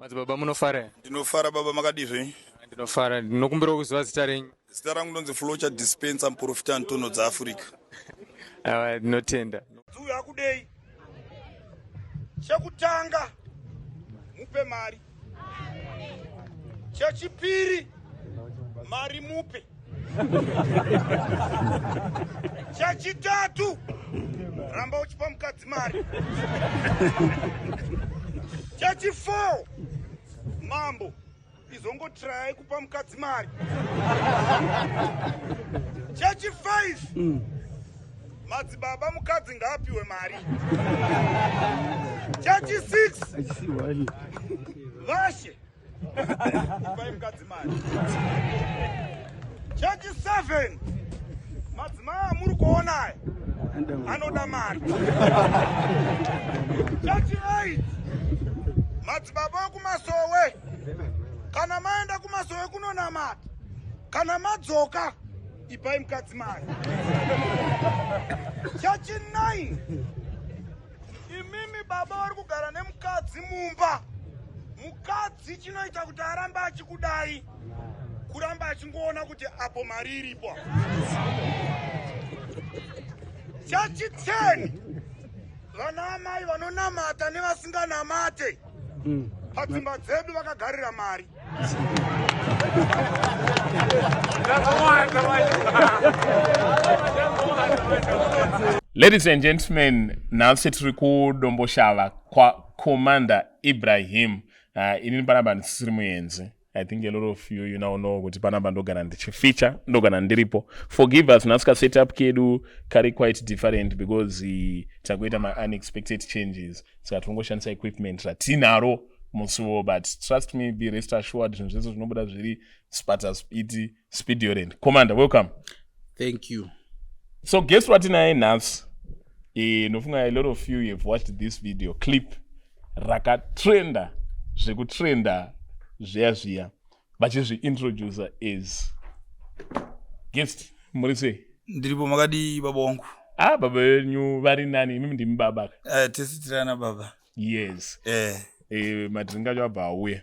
Madzibaba, munofara here? Ndinofara baba, makadii zvenyu? Ndinofara. Ndinokumbirawo kuziva zita renyu. Zita rangu ndonzi Flocha Dispenser, muprofita Antono dzaAfrica. Aiwa, ndinotenda. Uyu akudei? Chekutanga, mupe mari. Chechipiri, mari mupe. Chechitatu, ramba uchipa mukadzi mari. Chechi4, mambo, izongotirai kupa mukadzi mari. Chechi5, madzibaba, mukadzi ngaapiwe mari. Chechi6, vashe, ipai mukadzi mari. Chechi7, madzimai amuri kuona aya anoda mari. Chechi8, madzibaba ekumasowe, kana maenda kumasowe kunonamata, kana madzoka, ipai mukadzi mari. Chechi9, imimi baba vari kugara nemukadzi mumba, mukadzi chinoita kuti arambe achikudai kuramba achingoona kuti apo mari iripo. Chechi10, vana amai vanonamata nevasinganamate padzimba dzedu vakagarira mari. Ladies and gentlemen, nhasi tiri kuDomboshava kwaCommander Ibrahim. Inini panapa ndisisiri muenzi. I think a lot of you now know kuti panapa ndogara ndichifeature, ndogara ndiripo. Forgive us, nhasi kasetup kedu kari quite different because takuita ma-unexpected changes, saka tirongoshandisa equipment ratinaro musiwo, but trust me, be rest assured, zvinhu zvese zvinobuda zviri spata speed speed orient. Commander, welcome. Thank you. So guest watinaye nhasi, ndofunga a lot of you have watched this video clip rakatrenda zvekutrenda zviya zviya, vachizviintroducer as guest. Muri sei? Ndiripo, makadii baba wangu? Ah, baba venyu vari nani, imimi ndimi baba. Tese tiri ana baba. Yes. Eh. Madringi acho abva auya,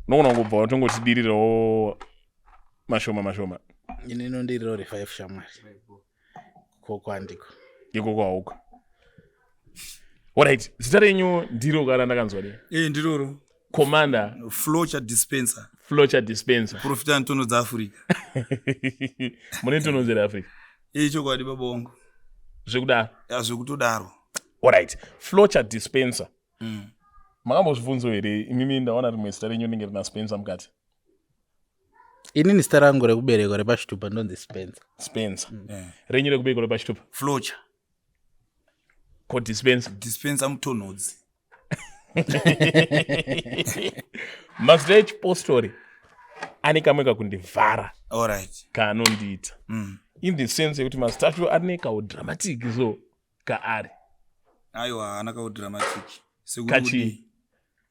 unogona kungobva watongotidirirawo mashoma mashoma. Ini inondiriro re5, shamwari, koko handiko. Ikoko hauka. Alright, zita renyu ndiro kana ndakanzwa dei? Ndiroro. Commander Flocha Dispenser. Flocha Dispenser. Profita Antono dzaAfrica. Mune ntono dzeAfrica? Chokwadi baba wangu. Zvekudaro? Ya, zvekutodaro. Alright, Flocha Dispenser. Makambozvibvunzo here imimi? Ndaona rimwe zita renyu rinenge rina Spencer mukati. Inini zita rangu rekuberekwa repachitupa ndonzi Spencer. Spencer. Renyu rekuberekwa repachitupa? Flocha. Ko Dispenser? Dispenser mutonhodzi. Mazita echipostori ane kamwe kakundivhara kaanondiita, in the sense yekuti mazita acho ane kaudramatic so kaari. Aiwa, haana kaudramatic. Kachi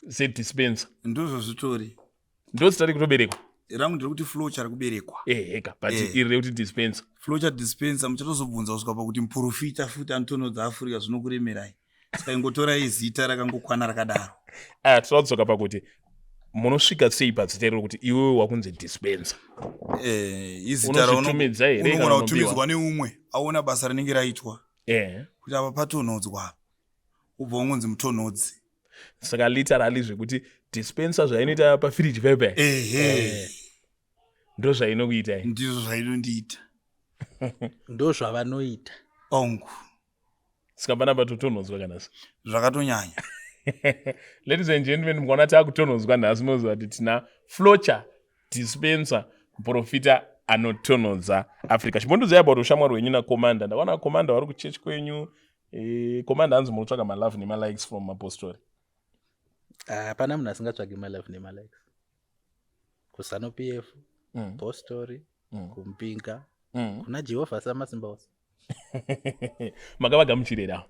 seDispenser. Ndozvo zvitori. Ndo zita rekutoberekwa. Rangu ndiri kuti Flocha rekuberekwa. Eheka, but iri rekuti Dispenser? Flocha Dispenser, muchatozobvunza kusvika pakuti muprofita futi Antono dzaAfrica, zvinokuremerai, saka ingotorai zita rakangokwana rakadaro. Aya, toda kudzoka pakuti munosvika sei pazita iroro, kuti iwewe wakunzi Dispenser. Izita Unozvitumidza here kana unogona unopiwa? Kutumidzwa neumwe aona basa rinenge raitwa kuti apa patonhodzwa, ubva wangonzi mutonhodzi. Saka literally zvekuti dispenser zvainoita pafiriji pepe, Ehe. Ndo zvainokuitai? Ndizvo zvainondiita. Ndo zvavanoita. Ongu. Saka panapa totonhodzwa kana se? Zvakatonyanya. Ladies and gentlemen, mukaona taakutonhodzwa nhasi, munoziva kuti tina Flocha Dispenser, muprofita anotonhodza Africa. Chimbondiudzai about ushamwari hwenyu naCommander. Ndakaona Commander vari kuchechi kwenyu. Commander, hanzi munotsvaka malove nemalikes from mapostori. Hapana munhu asingatsvagi malove nemalikes kuZANU PF, postori, kumpinga, kuna Jehovha samasimba ose. Makavagamuchirira?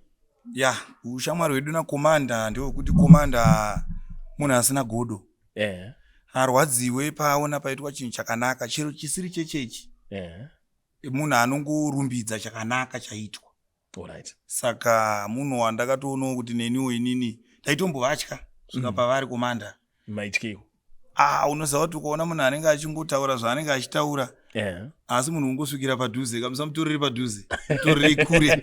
Ya, ushamwari hwedu naCommander ndewekuti Commander munhu asina godo. Arwadziwe paona paitwa chinhu chakanaka, chero chisiri chechechi. Munhu anongorumbidza chakanaka chaitwa. Saka munhu wandakatoonawo kuti neniwo inini ndaitombovatya svika pavari Commander. Maityeiko? Ah, unoziva kuti ukaona munhu anenge achingotaura zvaanenge achitaura, asi munhu ungosvikira padhuze kamusamutorere padhuze, mutorerei kure.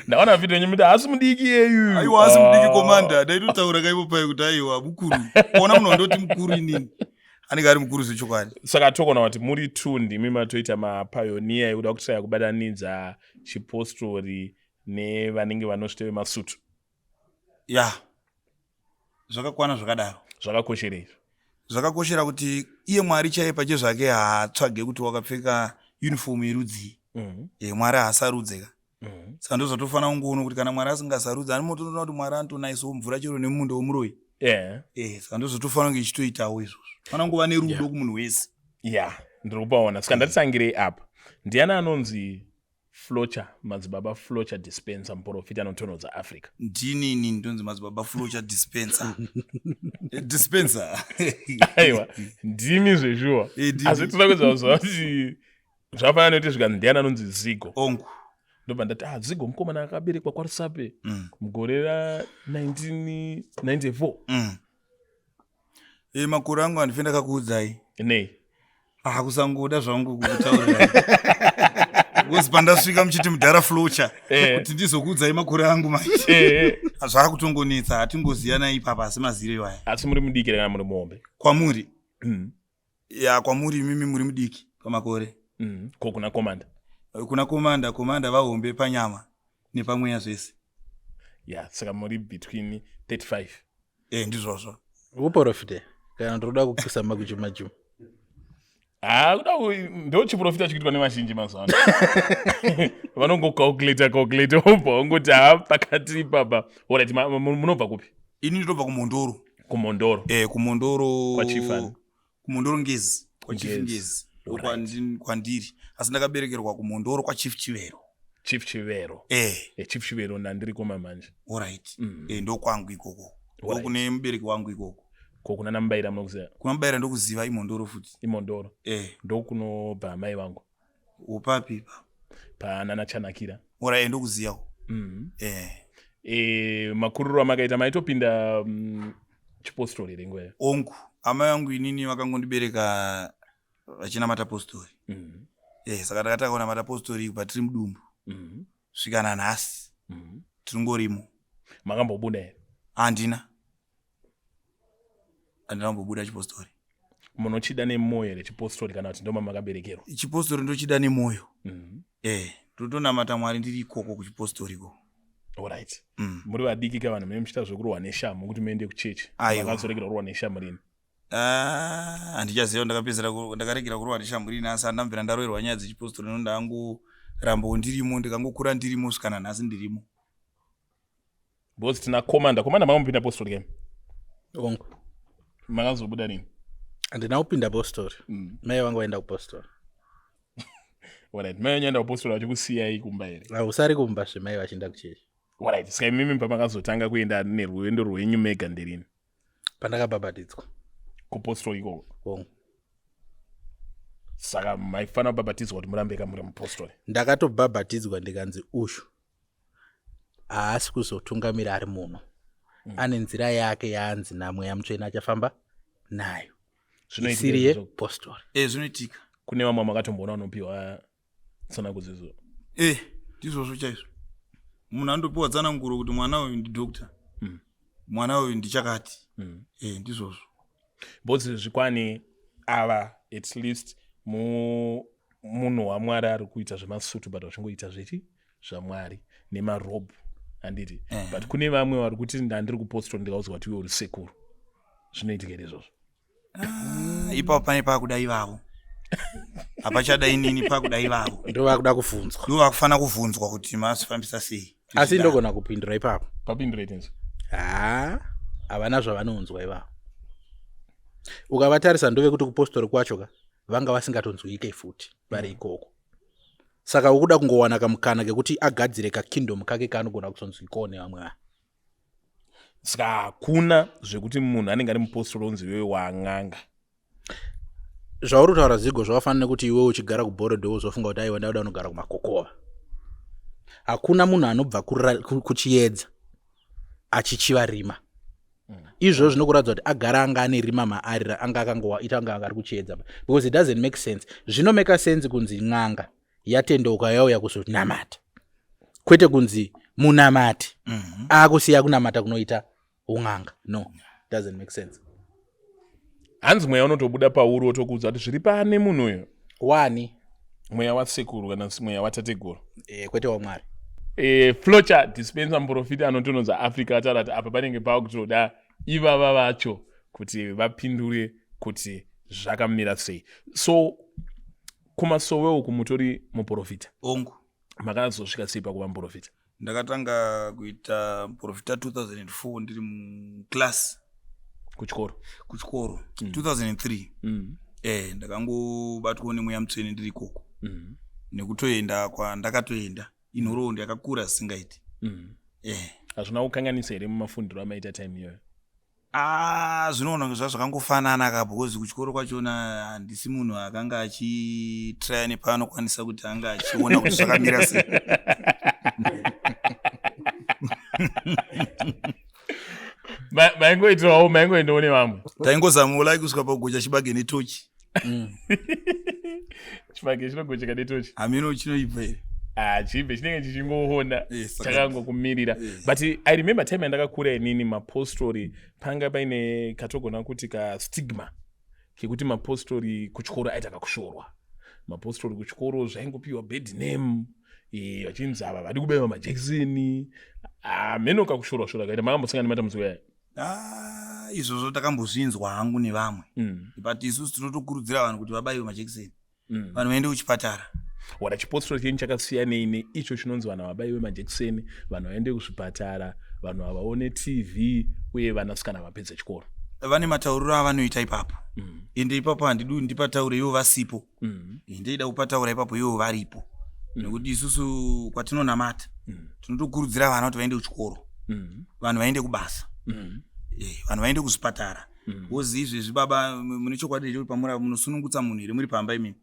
Ndaona video yenyu muti haasi mudiki yeyu. Aiwa, asi mudiki komanda. Ndaitotaura kaipo pai kuti aiwa, mukuru. Kuona munhu wandoti mukuru inini, anenge ari mukuru zvechokwadi. Saka togona kuti muri two ndimi matoita mapioneer ekuda kutraya kubatanidza chipostori nevanenge vanosvite vemasutu. Ya, zvakakwana zvakadaro. Zvakakosherei izvo? Zvakakoshera kuti iye Mwari chaiye pachezvake haatsvage kuti wakapfeka uniform yerudzii. Mwari haasarudze ka. Saka ndozvatofanira kungoona kuti kana Mwari asingasarudzi, animotoona kuti Mwari anotonaisawo mvura chero nemunda wemuroyi. Saka ndozvatofanira kunge ichitoitawo izvozvo, fanira kungova nerudo kumunhu wese. Ya, ndiri kupaona. Saka ndatitangirei apa. Ndiani anonzi Flocha, Madzibaba Flocha Dispenser, muprofita anotonhodza Africa? Ndini ini ndonzi Madzibaba Flocha Dispenser, Dispenser. Aiwa, ndimi zveshuwa. Ndimi. Asi tinoda kuedza kuziva kuti zvafanana nekuti zvikanzi ndiani anonzi Zigo, Ongu. Ndobva ndati, ah, Zigo mukomana akaberekwa kwaRusape mugore ra1994. Makore angu handife ndakakuudzai. Nei? Ah, kusangoda zvangu kukutaurirai, because pandasvika muchiti mudhara Flocha, kuti ndizokuudzai makore angu manje, zvakutongonetsa. Hatingoziyana ipapa, asi maziro iwaya. Asi muri mudiki kana muri muhombe? Kwamuri? Ya, kwamuri imimi muri mudiki pamakore. Ko kuna komanda? Kuna komanda, komanda vahombe panyama nepamweya zvese. Ya, saka muri between 35. Ndizvozvo. Uprofite kana ndinoda kupisa makuchumachuma? Ha, kuda ndo chiprofita chikuitwa nevazhinji mazuva ano. Vanongocalculata calculata, wobva wangoti ha, pakati ipapa. Alright, munobva kupi? Ini ndinobva kuMhondoro. KuMhondoro? Kumhondoro. KwaChief ani? KuMhondoro Ngezi, kwaChief Ngezi. Ngezi kwandiri, asi ndakaberekerwa kuMhondoro kwaChief Chivero. Chief Chivero? Eh. Chief Chivero nandiri koma manje. Alright. Ndokwangu ikoko, ndokune mubereki wangu ikoko. Ko kuna naMubaira munokuziva? Kuna Mubaira ndokuziva, iMhondoro futi. IMhondoro? Ndokunobva amai vangu. Upapi ipapo? Panana Chanakira. Alright, ndokuzivawo. Makuriro amakaita, maitopinda chipostori here nguva iyo? Ongu, amai vangu inini vakangondibereka vachinamata postori. Saka ndakatanga kunamata postori kubva tiri mudumbu, svika nanhasi tiringorimo. Makambobuda here? Handina, handina kumbobuda chipostori. Munochida nemwoyo here chipostori, kana kuti ndoma makaberekerwa? Chipostori ndochida nemwoyo. Ndotonamata Mwari ndiri ikoko kuchipostori ko. Alright. Muri vadiki ka, vanhu mune muchiita zvekurohwa neshamu kuti muende kuchechi? Aiwa. Makazoregera kurohwa neshamu rini? Ah, handichaziva. Ndakapedzera ndakaregera kurohwa neshamu rini, asi handambvira ndaroverwa nyaya dzechipostori. No, ndangorambawo ndirimo, ndikangokura ndirimo, svika nanhasi ndirimo. Because tina komanda. Komanda, makambopinda postori kemi? Ongu. Makazobuda rini? Handina kupinda postori. Mai vangu vaenda kupostori. Alright, mai venyu enda kupostori vachikusiyai kumba here? Hausari kumba zvemai vachienda kuchechi. Alright, saka imimi pamakazotanga kuenda nerwendo rwenyu mega nderini? Pandakabhabhatidzwa. Kupostori ikoko? Ongu. Saka maifanira kubhabhatidzwa kuti murambe kamuri mupostori? Ndakatobhabhatidzwa ndikanzi uyu haasi kuzotungamira ari muno, ane nzira yake yaanzi naMweya Mutsvene achafamba nayo, Zvinoitika isiri izvozvo? yepostori. Zvinoitika. Kune vamwe makatomboona vanopiwa tsanangudzo? Ndizvozvo chaizvo. Munhu anotopiwa tsananguro kuti mwana uyu ndidoctor, mwana uyu ndichakati. Ndizvozvo. Because zvikwani ava, at least munhu waMwari ari kuita zvemasutu, but vachingoita zvechi zvaMwari nemarobhu, handiti? But kune vamwe vari kuti ndandiri kupostori, ndikaudzwa kuti iwe uri sekuru. Zvinoitika here izvozvo? Ah, ipapo pane pakuda ivavo, hapachada inini, pakuda ivavo. Ndo vakuda kuvhunzwa. Ndo vakufanira kuvhunzwa kuti mazvifambisa sei. Asi ndogona kupindura ipapo. Papindura itenzo. Ha, havana zvavanonzwa ivavo. Ukavatarisa, ndovekuti kupostori kwacho ka vanga vasingatonzwike futi vari ikoko. Saka ukuda kungowana kamukana kekuti agadzire kakingdom kake kaanogona kuzonzwikawo nevamwe vanhu. Saka hakuna zvekuti munhu anenge ari mupostori onzi iwewe waang'anga? Zvauri kutaura, Zigo, zvakafanana nekuti iwe uchigara kuBorodho uzofunga kuti aiwa, ndauda unogara kuMakokova. Hakuna munhu anobva kuchiedza achichiva rima. Izvozvo zvinokuratidza kuti agara anga ane rima maari, anga akangoita anga ari kuchiedza, because it doesn't make sense. Zvinomeka sense kunzi n'anga yatendeuka yauya kuzonamata, kwete kunzi munamati akusiya kunamata kunoita un'anga. No, doesn't make sense. Hanzi mweya unotobuda pauri wotokuudza kuti zviri pane munhu uyu. Wani? Mweya wasekuru kana mweya watateguru. E, kwete waMwari. Flocha Dispenser, muprofita anotonodza Africa, ataura kuti apa panenge pakutoda ivava vacho kuti vapindure kuti zvakamira sei. So kumasowe uku mutori muprofita? Ongu. Makazosvika sei pakuva muprofita? Ndakatanga kuita muprofita 2004 ndiri muclass. Kuchikoro? Kuchikoro, 2003. Ndakangobatwawo nemweya mutsvene ndiri ikoko nekutoenda kwandakatoenda. Inhoroondo yakakura zvisingaiti. Hazvina kukanganisa here mumafundiro amaita time iyoyo? Ah, zvinoona kunge zvazvakangofanana ka, because kuchikoro kwachona handisi munhu akanga achitraya nepaanokwanisa kuti anga achiona kuti zvakamira sei. Maingoitirawo, maingoendawo nevamwe? Taingozamawo like kusvika pakugocha chibage netochi. Chibage chinogocheka netochi? Hameno chinoibva here. Ah, chibve chinenge chichingoona. Chakangokumirira. But I remember time yandakakura inini, mapostori panga paine katogona kuti kastigma kekuti mapostori kuchikoro aita kakushorwa. Mapostori kuchikoro zvaingopiwa bad name, vachinzi ava vadi kubaiwa majekiseni. Hameno kakushorwa shorwa kaita. Makambosangana nematambudziko aya? Ah, izvozvo takambozvinzwa hangu nevamwe, but isusu tinotokurudzira vanhu kuti vabayiwe majekiseni, vanhu vaende kuchipatara. Wara, chipostori chenyu chakasiyanei neicho chinonzi vanhu vabaiwe majekiseni, vanhu vaende kuzvipatara, vanhu havaone TV uye vanasikana vapedze chikoro? Vane matauriro avanoita ipapo. Ende ipapo handidi ndipataure ivo vasipo. Ndeida kupataura ipapo ivo varipo, nekuti isusu kwatinonamata tinotokurudzira vana kuti vaende kuchikoro, vanhu vaende kubasa, vanhu vaende kuzvipatara. Wozi izvezvi baba, mune chokwadi chekuti pamura munosunungutsa munhu here muri pamba imimi?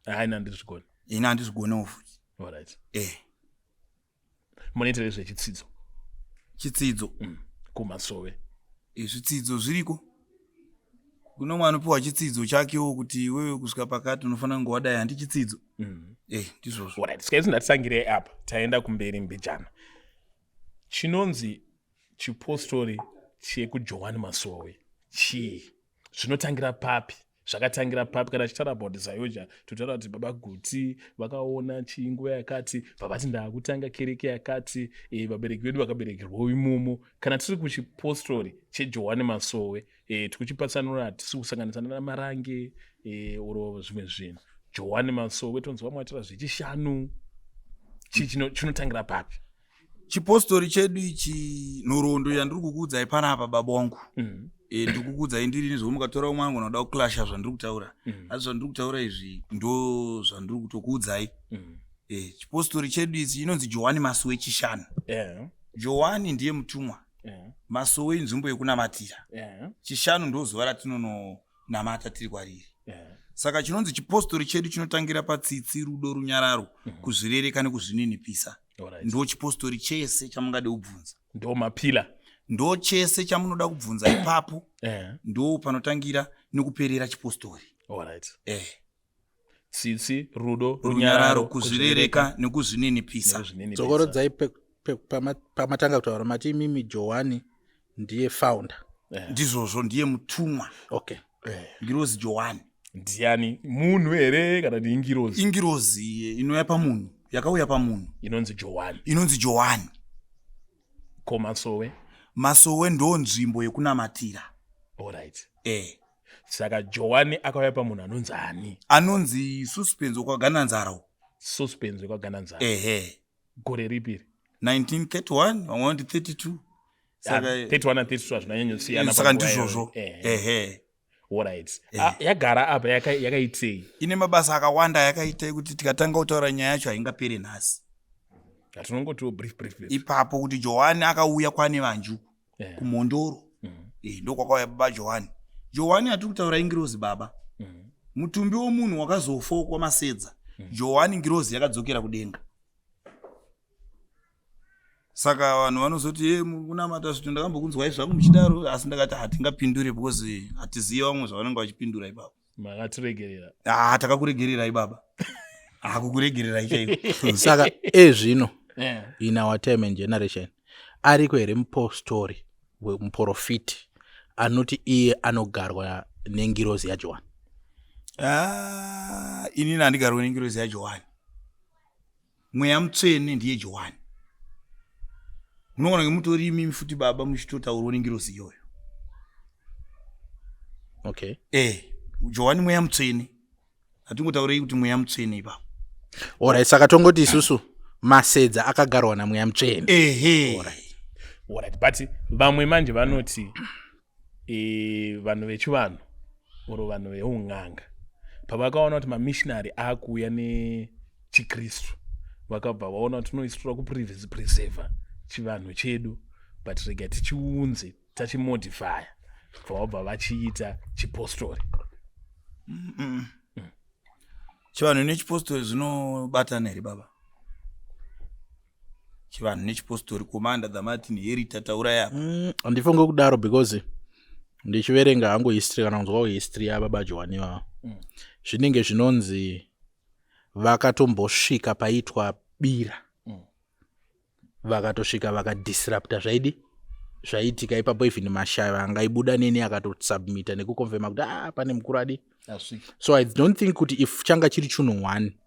Haina, handizvigoni. Ini handizvigonewo futi. Alright. Munoita nezvechitsidzo? Chitsidzo. Kumasowe. Zvitsidzo zviriko. Kuno mwe anopiwa chitsidzo chakewo kuti iwewe kusvika pakati unofanira kunge wadai, handi chitsidzo? Ndizvozvo. Alright, saka isi ndatisangirei apa, taenda kumberi mbijana. Chinonzi chipostori chekuJohani Masowe chii? Zvinotangira papi? Zvakatangira papi? Kana tichitaura about ZAOGA, totaura kuti Baba Guti vakaona chii nguva yakati, vavati ndaakutanga kereke yakati, vabereki vedu vakaberekerwawo imomo. Kana tiri kuchipostori cheJohani Masowe, tikuchipatsanura, hatisi kusanganisana naMarange oro zvimwe zvinhu. Johani Masowe, tonzwa vamwe vataura zvechishanu. Chii chinotangira papi? Chipostori chedu ichi, nhoroondo yandiri kukuudzai panapa, baba wangu, ndiri kukuudzai ndiri nezvo. Mukatora umwe angu anoda kuclasha zvandiri kutaura, asi zvandiri kutaura izvi ndo zvandiri kutokuudzai. Chipostori chedu ichi inonzi Johani Masowe Chishanu. Johani ndiye mutumwa, Masowe inzvimbo yekunamatira, Chishanu ndo zuva ratinononamata tiri kwariri. Saka chinonzi chipostori chedu chinotangira patsitsi, rudo, runyararo, kuzvirereka nekuzvininipisa. Ndo chipostori chese chamungade kubvunza. Ndo mapillar. Ndo chese chamunoda kubvunza ipapo. Ndo panotangira nekuperera chipostori. Tsitsi, rudo, runyararo, kuzvirereka nekuzvininipisa. Nekuzvininipisa. Dzokorodzai pamatanga kutaura. Mati imimi Johani ndiye founder? Ndizvozvo, ndiye mutumwa. Ngirozi Johani. Ndiani? Munhu here kana kuti ingirozi? Ingirozi inouya pamunhu, yakauya pamunhu. Inonzi Johani? Inonzi Johani. Ko Masowe? Masowe ndo nzvimbo yekunamatira. Alright. Saka Johani akauya pamunhu anonzi ani? Anonzi Suspense wekwaGananzara uko. Suspense wekwaGananzara? Ehe. Gore ripiri? 1931, vamwe vanoti 32. Saka 31 na 32 hazvinanyanyosiyana. Saka ndizvozvo, ehe. Alright. Ah, yagara apa yakaitei? Ine mabasa akawanda yakaita ekuti tikatanga kutaura nyaya yacho haingaperi nhasi. Hatinongotiwo brief, brief, brief. Ipapo kuti Johani akauya kwane vanju kuMhondoro. Ndokwakauya baba Johani. Johani atiri kutaura ingirozi, baba. Mutumbi womunhu wakazofa kwamasedza, Johani ngirozi yakadzokera kudenga. Saka vanhu vanozoti, "Ye, muri kunamata zvito." Ndakambokunzwai zvangu muchidaro, asi ndakati hatingapindure because hatizivi vamwe zvavanenge vachipindura ipapo. Makatiregerera. Ah, takakuregererai baba, hakukuregererai chaiko. Saka ezvino, in our time and generation, ariko here mupostori, muprofiti anoti iye anogarwa nengirozi yaJohani? Ah, inini handigarwe nengirozi yaJohani. Mweya Mutsvene ndiye Johani. Munoona ngemutori imimi futi baba muchitotaurwa nengirozi iyoyo. Johani Mweya Mutsvene. Hatingotaurei kuti Mweya Mutsvene ipapo. Alright, saka tongoti isusu Masedza akagarwa naMweya Mutsvene. Ehe. Alright, but vamwe manje vanoti vanhu vechivanhu oro vanhu veun'anga, pavakaona kuti mamissionary aakuuya nechikristu, vakabva vaona kuti tinoisitora kupreserva chivanhu chedu, but rega tichiunze tachimodifya, bva vabva vachiita chipostori. Chivanhu nechipostori zvinobatana here baba? Chivanhu nechipostori, Commander the Martin Herita, taurai apa. Handifunge kudaro because ndichiverenga hangu history kana kunzwawo history yababa Johani ivava, zvinenge zvinonzi vakatombosvika paitwa bira, vakatosvika vakadisrupta zvaidi zvaiitika ipapo. Even mashava angaibuda neni akatosubmita nekuconfirma kuti, ah, pane mukuru adi. Asvika. So I don't think kuti if changa chiri chunhu one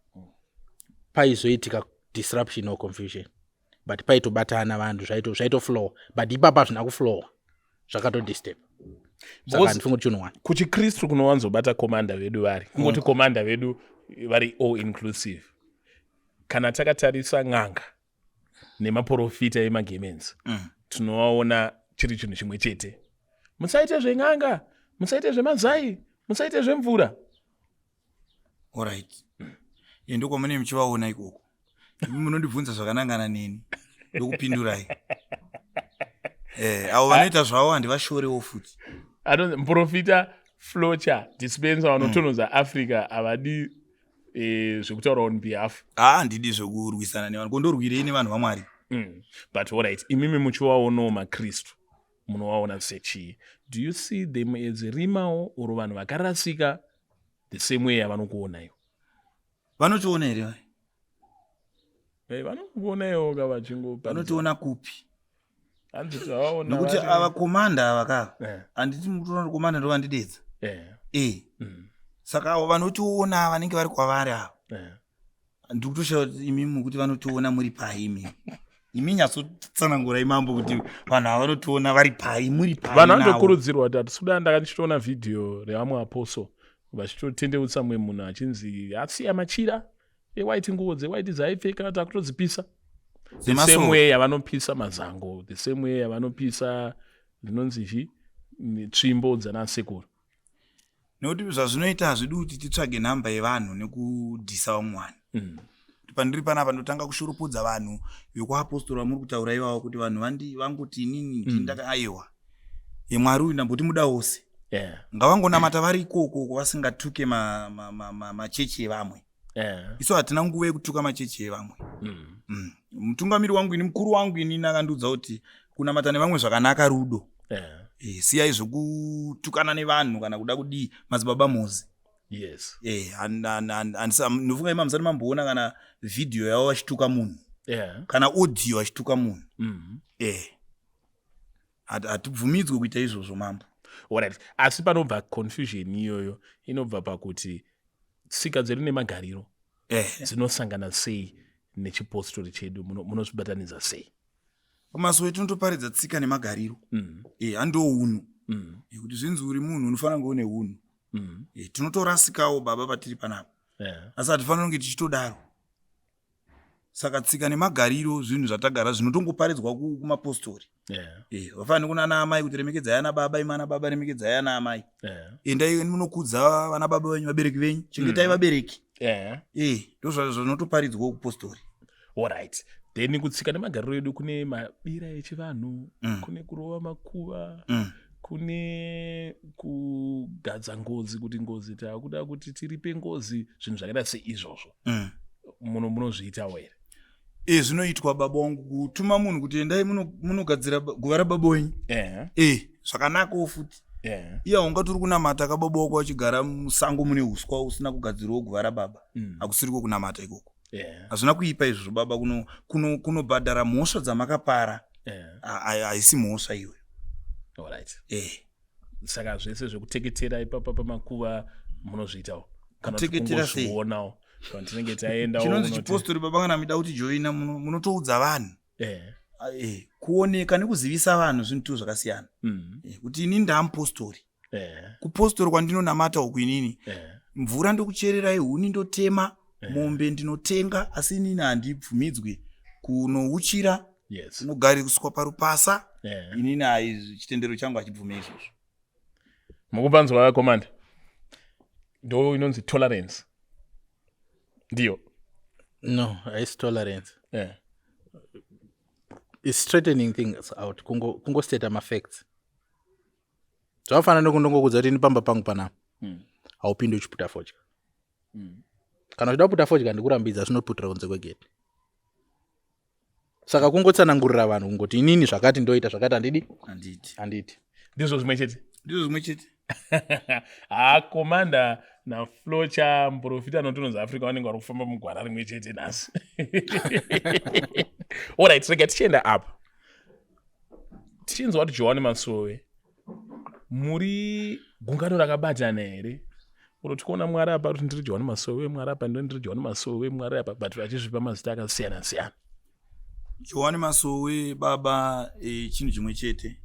paizoitika disruption or confusion, but paitobatana vanhu, zvaitoflowa, but ipapa hazvina kuflowa, zvakatodisturb. Saka handifungi kuti chinhu one. Kuchikristu kunowanzobata komanda vedu vari kungoti komanda vedu vari all inclusive. Kana takatarisa n'anga nemaprofita emagemenzi, tinovaona chiri chinhu chimwe chete. Musaite zven'anga, musaite zvemazai, musaite zvemvura. Alright, endo kwamune muchivaona ikoko. Imi munondibvunza zvakanangana neni, ndokupindurai. Avo vanoita zvavo handivashorewo futi. Anonzi muprofita Flocha Dispenser, vanotonhodza Africa. Havadi zvekutaura on behalf. Haa, handidi zvekurwisana nevanhu. Kondorwirei nevanhu vaMwari? But alright, imimi muchivaonawo makristu, munovaona sechii? Do you see them as rimawo or vanhu vakarasika the same way yavanokuonaiwo? Vanotiona here vai? Vanokuonaiwo ka vachingo. Vanotiona kupi? Hanzi tavaona. Nokuti ava komanda ava ka, handiti mukutoona kuti komanda ndo vandidedza? Saka avo vanotiona vanenge vari kwavari ava, ndiri kutoshaya kuti imi mukuti vanotiona muri pai imimi. Imi nyatsotsanangurai mambo kuti vanhu ava vanotiona vari pai, muri pai Vanhu navo? Vanotokurudzirwa kuti hatisi kuda. Ndanga ndichitoona vhidhiyo revamwe apostle vachitotendeutsa mumwe munhu achinzi asiya machira ewhite, nguo dzewhite dzaaipfeka, takutodzipisa the same Dzemasowe. way yavanopisa mazango, the same way yavanopisa dzinonzi chi tsvimbo dzanasekuru. Nekuti zvazvinoita, hazvidi kuti titsvage nhamba yevanhu nekudhisa vamwe vanhu. Kuti pandiri panapa ndotanga kushoropodza vanhu vekuapostori vamuri kutaura ivavo, kuti vanhu vangoti inini ndindaka. Aiwa, yemwari uyu ndamboti muda wose, ngavangonamata vari ikoko vasingatuke machechi evamwe. Isu hatina nguva yekutuka machechi evamwe. Mutungamiri wangu ini, mukuru wangu inini, akandiudza kuti kunamata nevamwe zvakanaka, rudo. Siyai zvekutukana nevanhu kana kuda kudii, madzibaba Mozi. Ndinofunga ima musati mamboona kana vhidhiyo yavo vachituka munhu, kana audio vachituka munhu. Hatibvumidzwe kuita izvozvo, mambo. Alright, asi panobva confusion iyoyo inobva pakuti tsika dzedu nemagariro dzinosangana sei nechipostori chedu? Munozvibatanidza sei? Kumasowe tinotoparidza tsika nemagariro. Handiwo unhu. Kuti zvinzi uri munhu unofanira kunge une unhu. Tinotorasikawo baba patiri panapa, asi hatifaniri kunge tichitodaro. Saka tsika nemagariro zvinhu zvatagara zvinotongoparidzwa kumapostori. Vafaniri kuna ana amai kuti remekedzai ana baba, imi ana baba remekedzai ana amai, endai munokudza vana baba venyu, vabereki venyu, chengetai vabereki. Ndo zvinotoparidzwa kupostori. Alright, then kutsika nemagariro edu kune mabira echivanhu, kune kurova makuva, kune kugadza ngozi, kuti ngozi taakuda kuti tiripe ngozi, zvinhu zvakaita seizvozvo. Munozviitawo here? E, zvinoitwa baba wangu, kutuma munhu kuti endai munogadzira guva rababa wenyu. E, zvakanakawo futi. Iye haungati uri kunamata kababa wako achigara musango mune uswa usina kugadzirwawo guva rababa. Hakusiriko kunamata ikoko. Hazvina kuipa izvozvo baba, kunobhadhara mhosva dzamakapara. Haisi mhosva iyoyo. Alright. Saka zvese zvekuteketera ipapa pamakuva munozviitawo? Kana kuti Kuteketera sei? kungozvionawo kana tinenge taendawo? Chinonzi chipostori baba, kana muida kuti joina, munotoudza vanhu. Kuoneka nekuzivisa vanhu zvinhu tu zvakasiyana. Kuti inini ndaamupostori. Kupostori kwandinonamata uku inini, mvura ndokuchererai, huni ndotema, mombe ndinotenga, asi inini handibvumidzwi kunouchira, kunogariswa parupasa. Inini hai, chitendero changu hachibvume izvozvo. Mukupanzwa, commander, ndo inonzi tolerance ndiyo? No, haisi tolerance. It's straightening things out, kungostata mafacts. Zvakafanana nekundongokudza kuti ini pamba pangu panapa haupindi uchiputa fodya. Kana uchida kuputa fodya, ndikurambidza, zvinoputira kunze kwegate. Saka kungotsanangurira vanhu, kungoti inini zvakati ndoita zvakati, handidi. Handiti. Handiti. Ndizvo zvimwe chete. Ndizvo zvimwe chete. Ha, commander naFlocha, muprofita anotononzi Africa, vanenge vari kufamba mugwara rimwe chete nhasi. Alright, rega tichienda apa, tichinzwa kuti Johani Masowe, muri gungano rakabatana here? Uro tikuona Mwari apa kuti ndiri Johani Masowe, Mwari apa ndo ndiri Johani Masowe, Mwari apa, but vachizvipa mazita akasiyana siyana. Johani Masowe baba, chinhu chimwe chete.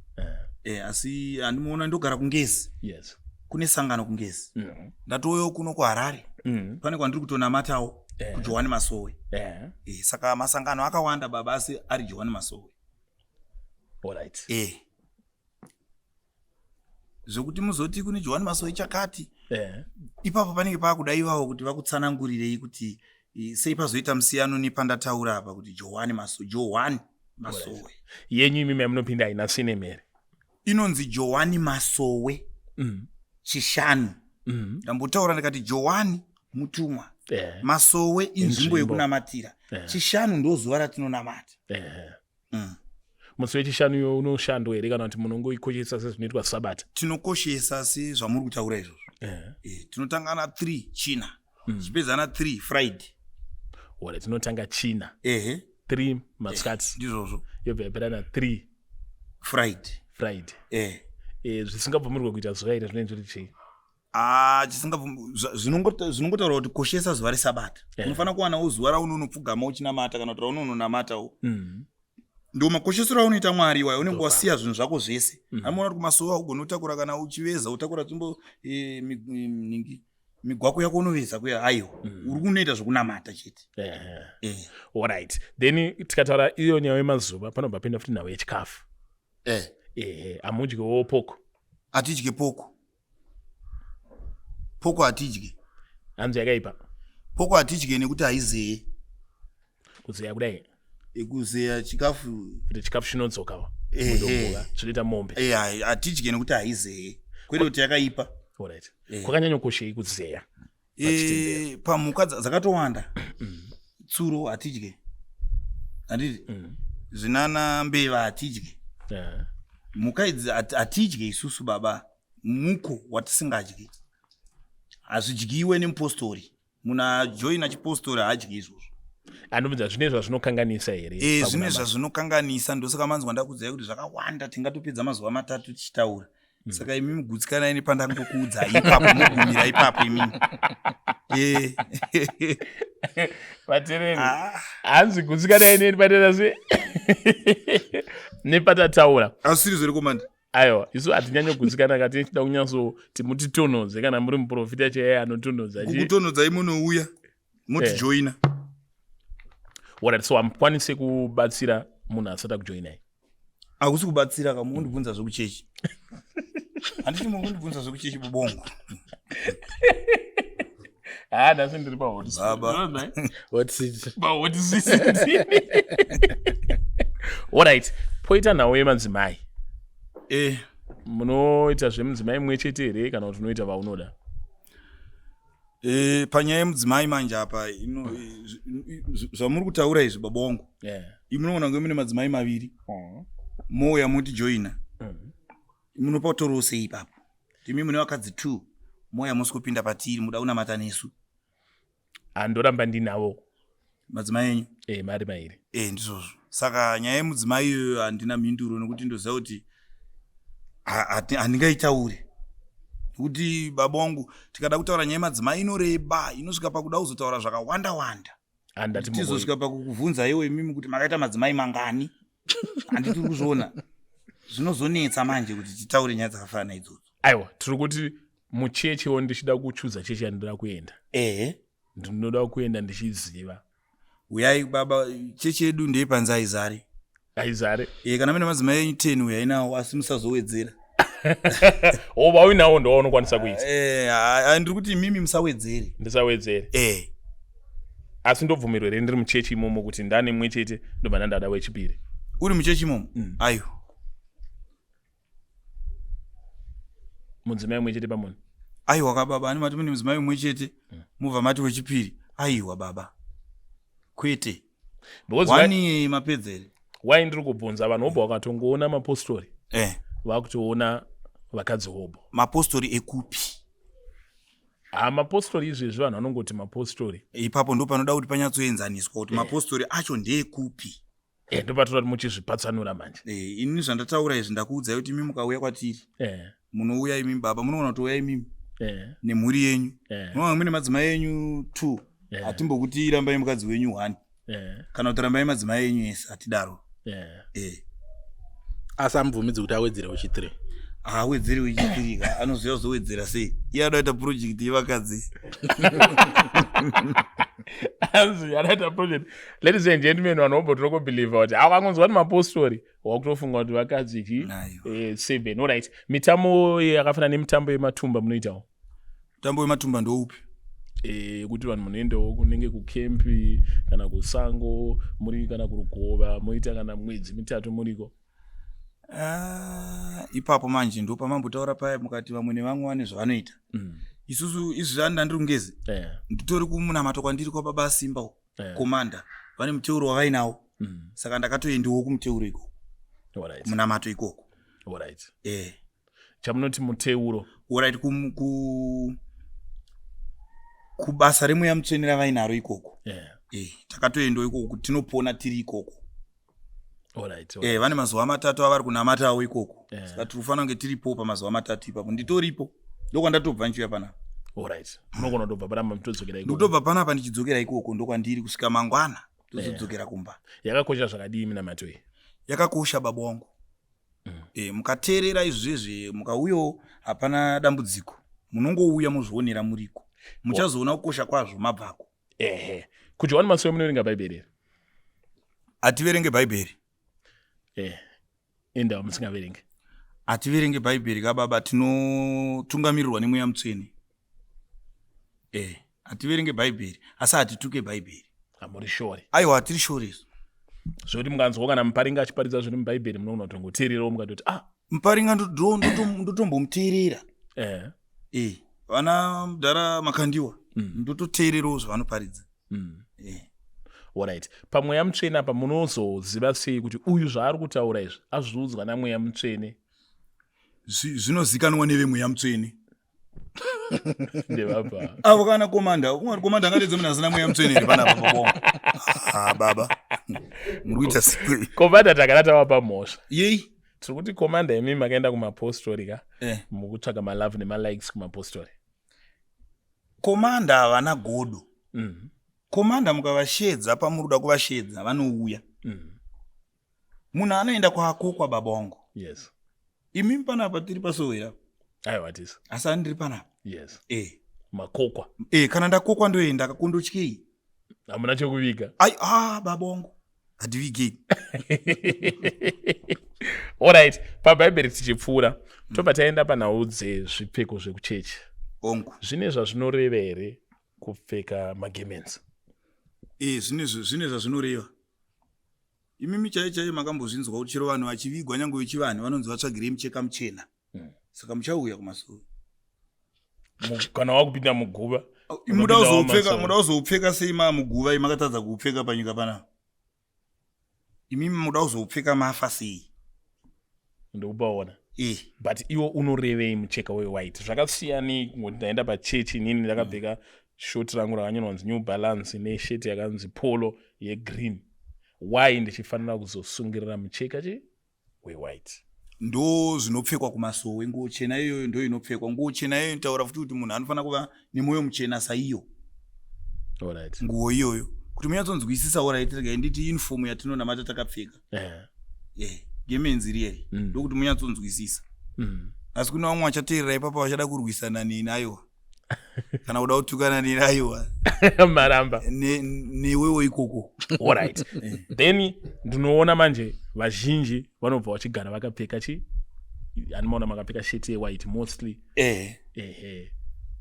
Asi handimuona, ndogara kuNgezi. Kune sangano kuNgezi. Ndatouyawo kuno kuHarare. Pane kwandiri kutonamatawo, kuJohani Masowe. Saka masangano akawanda baba, asi ari Johani Masowe. Zvekuti muzoti kune Johani Masowe chakati, ipapo panenge paakuda ivavo kuti vakutsanangurirei kuti sei pazoita musiyano nepandataura apa kuti Johani Masowe, Johani Masowe. Yenyu imimi yamunopinda haina surname here? Inonzi Johani Masowe Chishanu. Ndambotaura ndikati Johani mutumwa, Masowe inzvimbo Inzvimbo. yekunamatira. Chishanu ndo zuva ratinonamata. Musi wechishanu iwo unoshandwa here, kana kuti munongoikoshesa sezvinoitwa Sabata? Tinokoshesa sezvamuri kutaura izvozvo. Tinotanga na 3 China, tichipedza na 3 Friday. Ore tinotanga China, 3 masikati, Ndizvozvo. yobva yapera na 3 Friday. Friday. Zvisingabvumirwe kuita zuva iri zvinenge zviri chii? Ah, zvinongotaura kuti koshesa zuva reSabata. Unofanira kuwanawo zuva raunonopfugama uchinamata, kana kuti raunononamatawo. Ndo makoshesero aunoita Mwari iwayo, unenge wasiya zvinhu zvako zvese. Anoona kuti kumasowe haugoni kutakura, kana uchiveza utakura tsvimbo, ningi migwako yako unoveza kuya, aiwa, uri kunoita zvokunamata chete. Alright, then tikataura iyo nyaya yemazuva, panobva pinda futi nhau yechikafu. Ehe, hamudyiwo poko? Hatidye poko, poko hatidye. Hanzi yakaipa. Poko hatidye nekuti haizeye. Kuzeya kudai? Kuzeya chikafu. Kuti chikafu chinodzoka mudumbu, zvinoita mombe. Hatidye nekuti haizeye, kwete kuti yakaipa. Alright. Kwakanyanyokoshei kuzeya pachitendero? Pamhuka dzakatowanda, tsuro hatidye, handiti? Zvinana mbeva hatidye. Mhuka idzi hatidye isusu baba, muko watisingadyi, hazvidyiwe nemupostori. Munhu ajoina chipostori haadyi izvozvo. Andobvunza, zvine zvazvinokanganisa here? Zvine Pakunamata? zvazvinokanganisa. Ndosaka manzwa ndakudzai kuti zvakawanda, tingatopedza mazuva 3 tichitaura. Saka imi mugutsikanai nepandangokuudzai ipapo, mugumira ipapo imimi. Vatereri, Ah. hanzi gutsikanai neni patera se nepatataura. Asiri zvere, commander? Aiwa, isu hatinyanyogutsikana ka, tichida kunyatsoti mutitonhodze kana muri muprofita chaiye anotonhodza. Kukutonhodzai munouya motijoina. Alright, so hamukwanisi kubatsira munhu asati akujoinai? Hakusi kubatsira ka, mukundibvunza zvekuchechi, handiti? Muri kundibvunza zvekuchechi, bubongo. Ha, nhasi ndiri pahot. Baba. Hot seat. Pahot seat. Alright, poita nhau yemadzimai. Munoita zvemudzimai mumwe chete here, kana kuti unoita vaunoda? E, panyaya yemudzimai manje apa zvamuri kutaura izvi baba wangu yeah. Imunoona kunge mune madzimai maviri mouya motijoina munopa torowo sei ipapo imi mune vakadzi two mouya musi kupinda patiri muda kunamata nesu. Handoramba ndinavo madzimai enyu e, mari mairi e, ndizvozvo. Saka nyaya yemudzimai iyoyo handina mhinduro nekuti ndoziva kuti handingaitaure nekuti baba wangu tikada kutaura nyaya yemadzimai inoreba inosvika pakuda kuzotaura zvakawanda wanda. Tizosvika pakukuvhunza iwo imimi kuti makaita madzimai mangani. Handiti uri kuzviona. Zvinozonetsa manje kuti titaure nyaya dzakafanana idzodzo. Aiwa tiri kuti muchechiwo ndichida kuchuza chechi yandinoda kuenda. Ehe. Ndinoda kuenda ndichiziva. Uyai baba chechi yedu ndeyepanze aizare. Aizare. E, kana mune madzimai enyu 10 uyai nawo asi musazowedzera. O vauinawo ndowaunokwanisa kuita. Eh, ndiri kuti imimi musawedzere. Ndisawedzere. Eh. Asi ndobvumirwa here ndiri muchechi imomo kuti ndane mumwe chete ndobva ndandada wechipiri? Uri muchechi imomo? Aiwa. Mudzimai mumwe chete pamunhu? Aiwa ka baba, ani mati mune mudzimai mumwe chete mubva mati wechipiri. Aiwa baba. Kwete. Wani mapedzere. Why ndiri kubvunza vanhu hobho vakatongoona mapostori eh. Vakutoona vakadzi hobho. Mapostori ekupi? Ha mapostori izvezvi vanhu vanongoti mapostori. Ipapo ndo panoda kuti panyatsoenzaniswa kuti mapostori acho ndeekupi. Eh, ndopatoda kuti muchizvipatsanura manje. Eh, ini zvandataura izvi ndakuudzai kuti imi mukauya kwatiri. Eh. Munouya imi baba, munoona kuti uya imimi. Eh. Nemhuri yenyu. Eh. Munoona mune madzimai enyu 2. Eh. Hatimbokuti rambai mukadzi wenyu 1. Eh. Kana kuti rambai madzimai enyu ese hatidaro. Eh. Eh. Asi amubvumidzi kuti awedzere wechi3. Haawedzeri wechi3 ka, anoziva kuzowedzera sei. Iye anoda kuita project yevakadzi. Anzi anoita project. Ladies and gentlemen, vanhu vobva tinongobelieve kuti akangonzwa kuti mapostori wakutofunga kuti vakadzi chi 7. Alright. Mitambo yakafanana nemitambo yematumba munoitawo? Mutambo wematumba ndoupi? Kuti vanhu munoendawo kunenge kukempi kana kusango muri kana kurugova moita kana mwedzi mitatu muriko. Ipapo manje ndo pamambotaura paya mukati vamwe nevamwe vane zvavanoita. Isusu izvi zvanda ndiri kungezi. Nditori kumunamato kwandiri kwababa Simba uko. Komanda vane muteuro wavainawo. Saka ndakatoendawo kumuteuro ikoko. Alright. Kumunamato ikoko. Alright. Eh. Chamunoti muteuro. Alright, kubasa remweya mutsvene ravainaro ikoko. Yeah. Eh, takatoendawo ikoko kuti tinopona tiri ikoko. Alright. Eh, vane mazuva matatu avari kunamatawo ikoko. Yeah. Saka tiri kufanira kunge tiripo pamazuva matatu ipapo. Nditoripo. Ndokwandatobva ndichiuya panapa. Alright. Munogona kutobva panapa muchitodzokera ikoko. Ndikutobva panapa ndichidzokera ikoko ndokwandiri kusvika mangwana tozodzokera kumba. Yakakosha zvakadii minamato iyi? Yakakosha baba wangu. Eh, mukateerera izvezvi mukauyawo hapana dambudziko. Munongouya muzvionera muriko. Muchazoona kukosha kwazvo mabvako. Ehe. Kuti wani masowe munoverenga Bhaibheri here? Hativerenge Bhaibheri. Eh. Indawo musingaverenge. Hativerenge Bhaibheri ka baba, tinotungamirirwa nemweya mutsvene. Eh, hativerenge Bhaibheri, asi hatituke Bhaibheri. Hamuri shore. Aiwa, hatiri shore isu. Zvekuti mukanzwa kana muparinga achiparidza zviri muBhaibheri munoona kutongoteererawo mukatoti ah. Muparinga ndotombomuteerera. Eh. Eh, vana mudhara Makandiwa ndototeererawo zvavanoparidza. Eh. Alright. Pamweya mutsvene apa munozoziva sei kuti uyu zvaari kutaura izvi azviudzwa namweya mutsvene? Zvinozikanwa nevemweya mutsvene. Ndevapa. Avo kana komanda, umwe komanda angadedze munhu asina mweya mutsvene here panapa baba? Ah baba. Muri kuita sei? Komanda takada tavapa mhosva. Yei. Tiri kuti komanda imi makaenda kumapostori ka? Eh. Mukutsvaga malove nemalikes kumapostori. Komanda havana godo. Komanda mukavashedza pamuri kuda kuvashedza vanouya. Munhu anoenda kwaakokwa baba wangu. Yes. Imi panapa tiri pasowera. Aiwa tisi. Asi andiri panapa. Yes. Eh. Makokwa. Eh, kana ndakokwa ndoenda kakondotyei. Hamuna chekuviga. Ai ah baba wangu. Hativigei. Alright, paBhaibheri tichipfuura tobva taenda panhau dzezvipfeko zvekuchechi. Ongu. Zvine zvazvinoreva here kupfeka magemenzi? Eh, zvine zvazvinoreva. Imimi chaiyo chaiyo makambozvinzwa kuti chero vanhu vachivigwa nyange vechivanhu vanonzi vatsvagirei mucheka muchena. Saka muchauya kumasoro. Kana wakupinda muguva. Muda kuzoupfeka, muda kuzoupfeka sei maa muguva imakatadza kuupfeka panyika panapa? Imimi muda kuzoupfeka mafa sei? Ndikupaona. But iwo unorevei mucheka wewhite? Zvakasiyanei kungoti ndaenda pachechi inini ndakapfeka shoti rangu rakanyorwa kunzi New Balance nesheti yakanzi polo yegreen. Why ndichifanira kuzosungirira mucheka chi wewhite? Ndo zvinopfekwa kumasowe. Nguo chena iyoyo ndo inopfekwa. Nguo chena iyoyo inotaura futi kuti munhu anofanira kuva nemwoyo muchena saiyo. Nguo iyoyo kuti munyatsonzwisisa. Alright, regai nditi uniform yatinonamata takapfeka, gemenzi riyeri, ndokuti munyatsonzwisisa. Asi kune vamwe vachateerera ipapa vachada kurwisana neni, aiwa, kana kuda kutukana neni, aiwa. Maramba. Newewo ikoko. Alright, then ndinoona manje vazhinji vanobva vachigara vakapfeka chi, handimaona makapfeka sheti yewhite mostly. Ehe.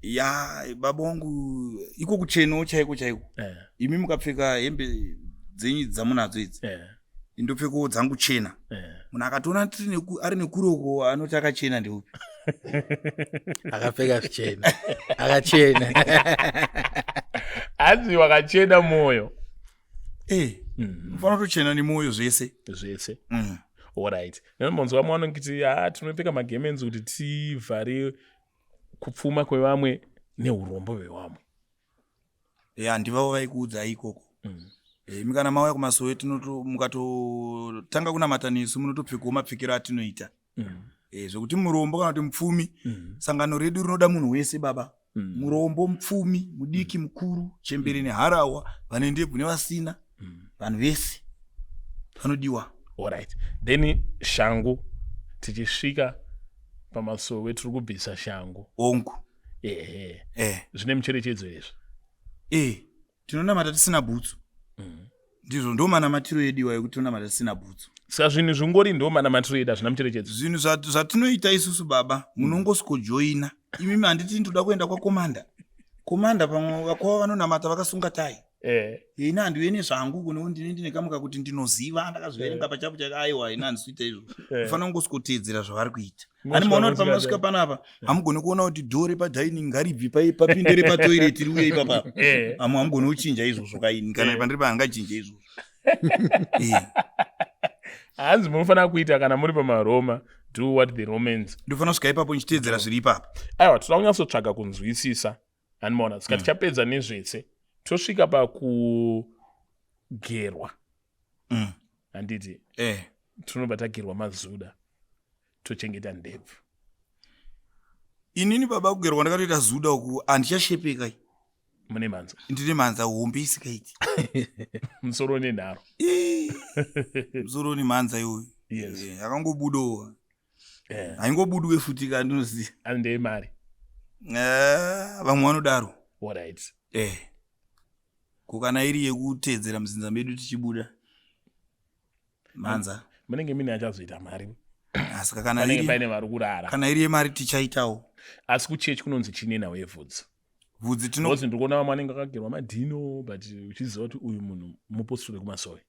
Ya baba wangu, iko kuchenawo chaiko chaiko. Imi mukapfeka hembe dzenyu dzamunadzo idzi, indopfekawo dzangu chena. Munhu akatoona ari nekuroko anoti akachena ndeupi? Akapfeka zvichena akachena. Hanzi wakachena mwoyo. Unofanira kutochena nemwoyo zvese. Zvese. Alright, nenombonzwa vamwe vanongiti ha, tinopfeka magemenzi kuti tivhare kupfuma kwevamwe neurombo hwevamwe. Ya, ndivavo vaikuudzai ikoko. Imi kana mauya kumasowe, mukatotanga kunamata nesu, munotopfekawo mapfekero atinoita. Zvekuti murombo kana kuti mupfumi, sangano redu rinoda munhu wese baba. Murombo, mupfumi, mudiki, mukuru, chembere neharawa, vane ndebvu nevasina, vanhu vese vanodiwa. Alright, then shangu. Tichisvika pamasowe tiri kubvisa shangu. Ongu. Ehe. Zvine mucherechedzo izvi. Tinonamata tisina bhutsu. Ndizvo, ndo manamatiro edu iwayo, kuti tinonamata tisina bhutsu. Saka zvinhu zvingori ndo manamatiro edu, hazvina mucherechedzo. Zvinhu zvatinoita isusu baba, munongosikojoina imimi. Handiti ndoda kuenda kwakomanda, komanda pamwe vakwava vanonamata vakasunga tai. Ini handiuye nezvangu kuno, ndine kamuka kuti ndinoziva, ndakazviverenga pachapu chake. Aiwa, ini handisi kuita izvo. Ufanira kungosikoteedzera zvavari kuita. Ani maona kuti pamasvika panapa hamugoni kuona kuti door repadining ngaribvi papinde repatoilet riuye ipapa? Amu hamugoni kuchinja izvozvo kaini. Kana pandiri pa hangachinje izvozvo. Hanzi munofanira kuita kana muri pamaroma, do what the Romans. Ndofanira kusvika ipapo ndichiteedzera zviri ipapo. Aiwa, toda kunyatsotsvaga kunzwisisa, handimaona? Saka tichapedza nezvese, tosvika pakugerwa. Handiti? Eh. Tinobva tagerwa mazuda, tochengeta ndebvu. Inini baba, kugerwa ndakatoita zuda uku, handichashepeka. Mune mhanza. Ndine mhanza hombe isikaiti. Musoro nenharo. Musoro nemhanza iwoyo. Akangobudowo. Haingobudwe futi ka, ndinoziva. Ani ndeyemari. Vamwe vanodaro. Alright. Ko kana iri yekuteedzera muzinza medu tichibuda mhanza? Munenge mine achazoita mari. Asi kana Panenge paine vari kurara. Kana iri yemari tichaitawo. Asi kuchechi kunonzi chine nhau yevhudzi? Vhudzi tino Because ndikuona vamwe vanenge vakagerwa madhino, but uchiziva kuti uyu munhu mupostori kumasowe.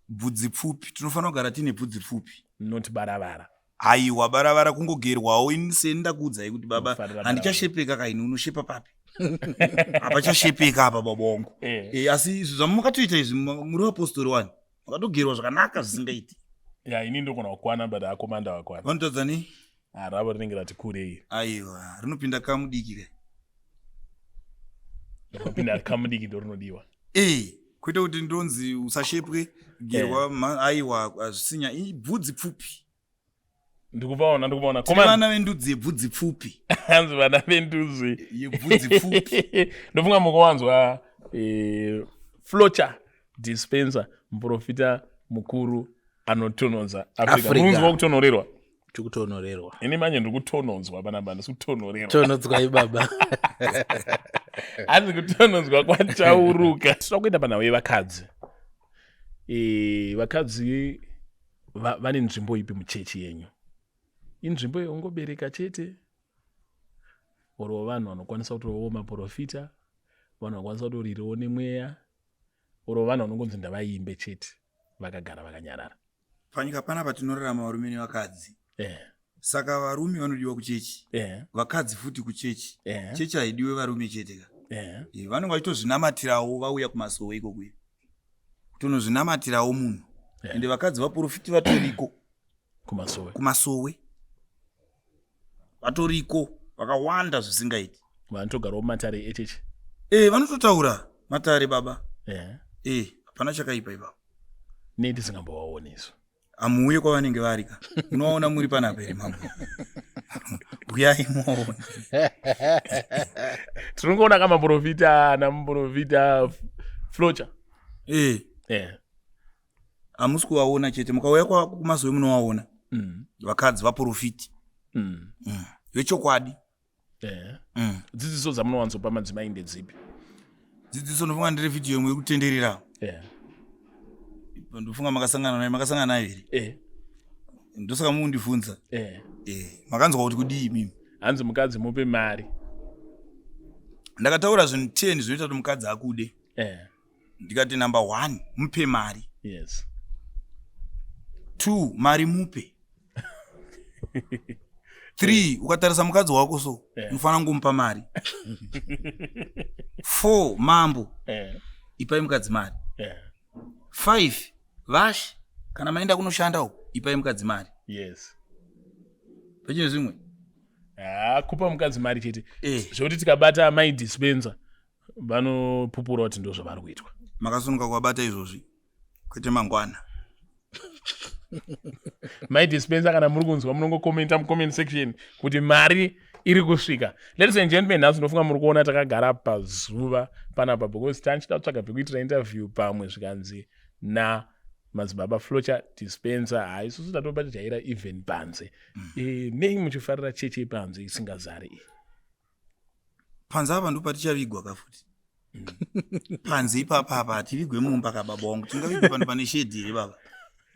Bvudzi pfupi, tinofanira kugara tiine bvudzi pfupi. Not baravara. Aiwa, baravara kungogerwawo. Ini seni ndakuudzai kuti baba, Unofarira. Handichashepeka kaini. Unoshepa papi? Hapachashepeka apa baba wangu. Asi izvi zvamakatoita izvi, muri vapostori wani, makatogerwa zvakanaka zvisingaiti. Ya, ini ndogona kukwana, but akomanda vakwana. Vanotadza nei? Ravo rinenge rati kurei. Aiwa, rinopinda kamudiki kai. Rinopinda kamudiki, ndo rinodiwa. Kwete kuti ndonzi usashepwe, gerwa. Aiwa, hazvisinya. Bvudzi pfupi. Ndikuvaona, ndikuvaona. Tine vana vendudzi yebvudzi pfupi. Hanzi vana vendudzi yebvudzi pfupi. Ndofunga mukuwanzwa Flocha Dispenser, muprofita mukuru anotonodza Africa. Africa. Munzwa kutonorerwa? Tikutonorerwa. Ini manje ndiri kutononzwa panapa, handisi kutonorerwa. Tonodzwai baba. Hanzi kutononzwa kwachauruka. Tinoda kuenda panhau yevakadzi. Vakadzi vane nzvimbo ipi muchechi yenyu? Inzvimbo yekungobereka chete, oro vanhu vanokwanisa kutovawo maprofita, vanhu vanokwanisa kutorirawo nemweya, oro vanhu vanongonzi ndavaimbe chete, vakagara vakanyarara? Panyika panapa tinorarama varume nevakadzi. Saka varume vanodiwa kuchechi, vakadzi futi kuchechi. Chechi haidiwe varume chete ka. Vanenge vachitozvinamatirawo vauya kumasowe ikoko iyo, kutonozvinamatirawo munhu. Ende vakadzi vaprofiti vatoriko kumasowe. Kumasowe vatoriko vakawanda zvisingaiti. Vanotogarawo mumatare echechi. Vanototaura matare baba. Hapana chakaipa ipapo. Nei tisingambovaoni isu? Hamuuye kwavanenge vari ka, munovaona muri panapa here mambo? Uyai muwaone. Tinongoona kamaprofita namuprofita Flocha. Hamusi kuvaona chete, mukauya kumasowe munovaona. Vakadzi vaprofiti. Vechokwadi. Dzidziso dzamunowanzopa madzimai ndedzipi? Dzidziso ndofunga ndiri vhidhiyo imwe yekutenderera. Ndofunga makasangana naye, makasangana naye here? Ndosaka mukundibvunza. Makanzwa kuti kudii mimi? Hanzi mukadzi mupe mari. Ndakataura zvinhu 10 zvinoita kuti mukadzi akude. Ndikati number 1, mupe mari. 2, mari mupe. 3, ukatarisa mukadzi wako so, unofanira kungomupa mari. 4, mambo. Ipai mukadzi mari. 5, vashi, kana maenda kunoshanda uko, ipai mukadzi mari. Pachine zvimwe? Kupa mukadzi mari chete. Zvekuti tikabata mai dispenser vanopupura kuti ndo zvavari kuitwa. Makasununga kuvabata izvozvi, kwete mangwana. Mai dispenser, kana muri kunzwa, munongokomenta mucomment section kuti mari iri kusvika. Ladies and gentlemen, nhasi ndofunga muri kuona takagara pazuva panapa because tanchida kutsvaga pekuitira interview pamwe, zvikanzi na madzibaba Flocha Dispenser, hai, isusu tatoba tijaira even panze. Nei muchifarira chechi yepanze isingazari iyi? Panze apa ndopatichavigwa kafuti. Panze ipapa apa hativigwe mumba ka baba wangu, tingavigwe pano pane shedhi here baba?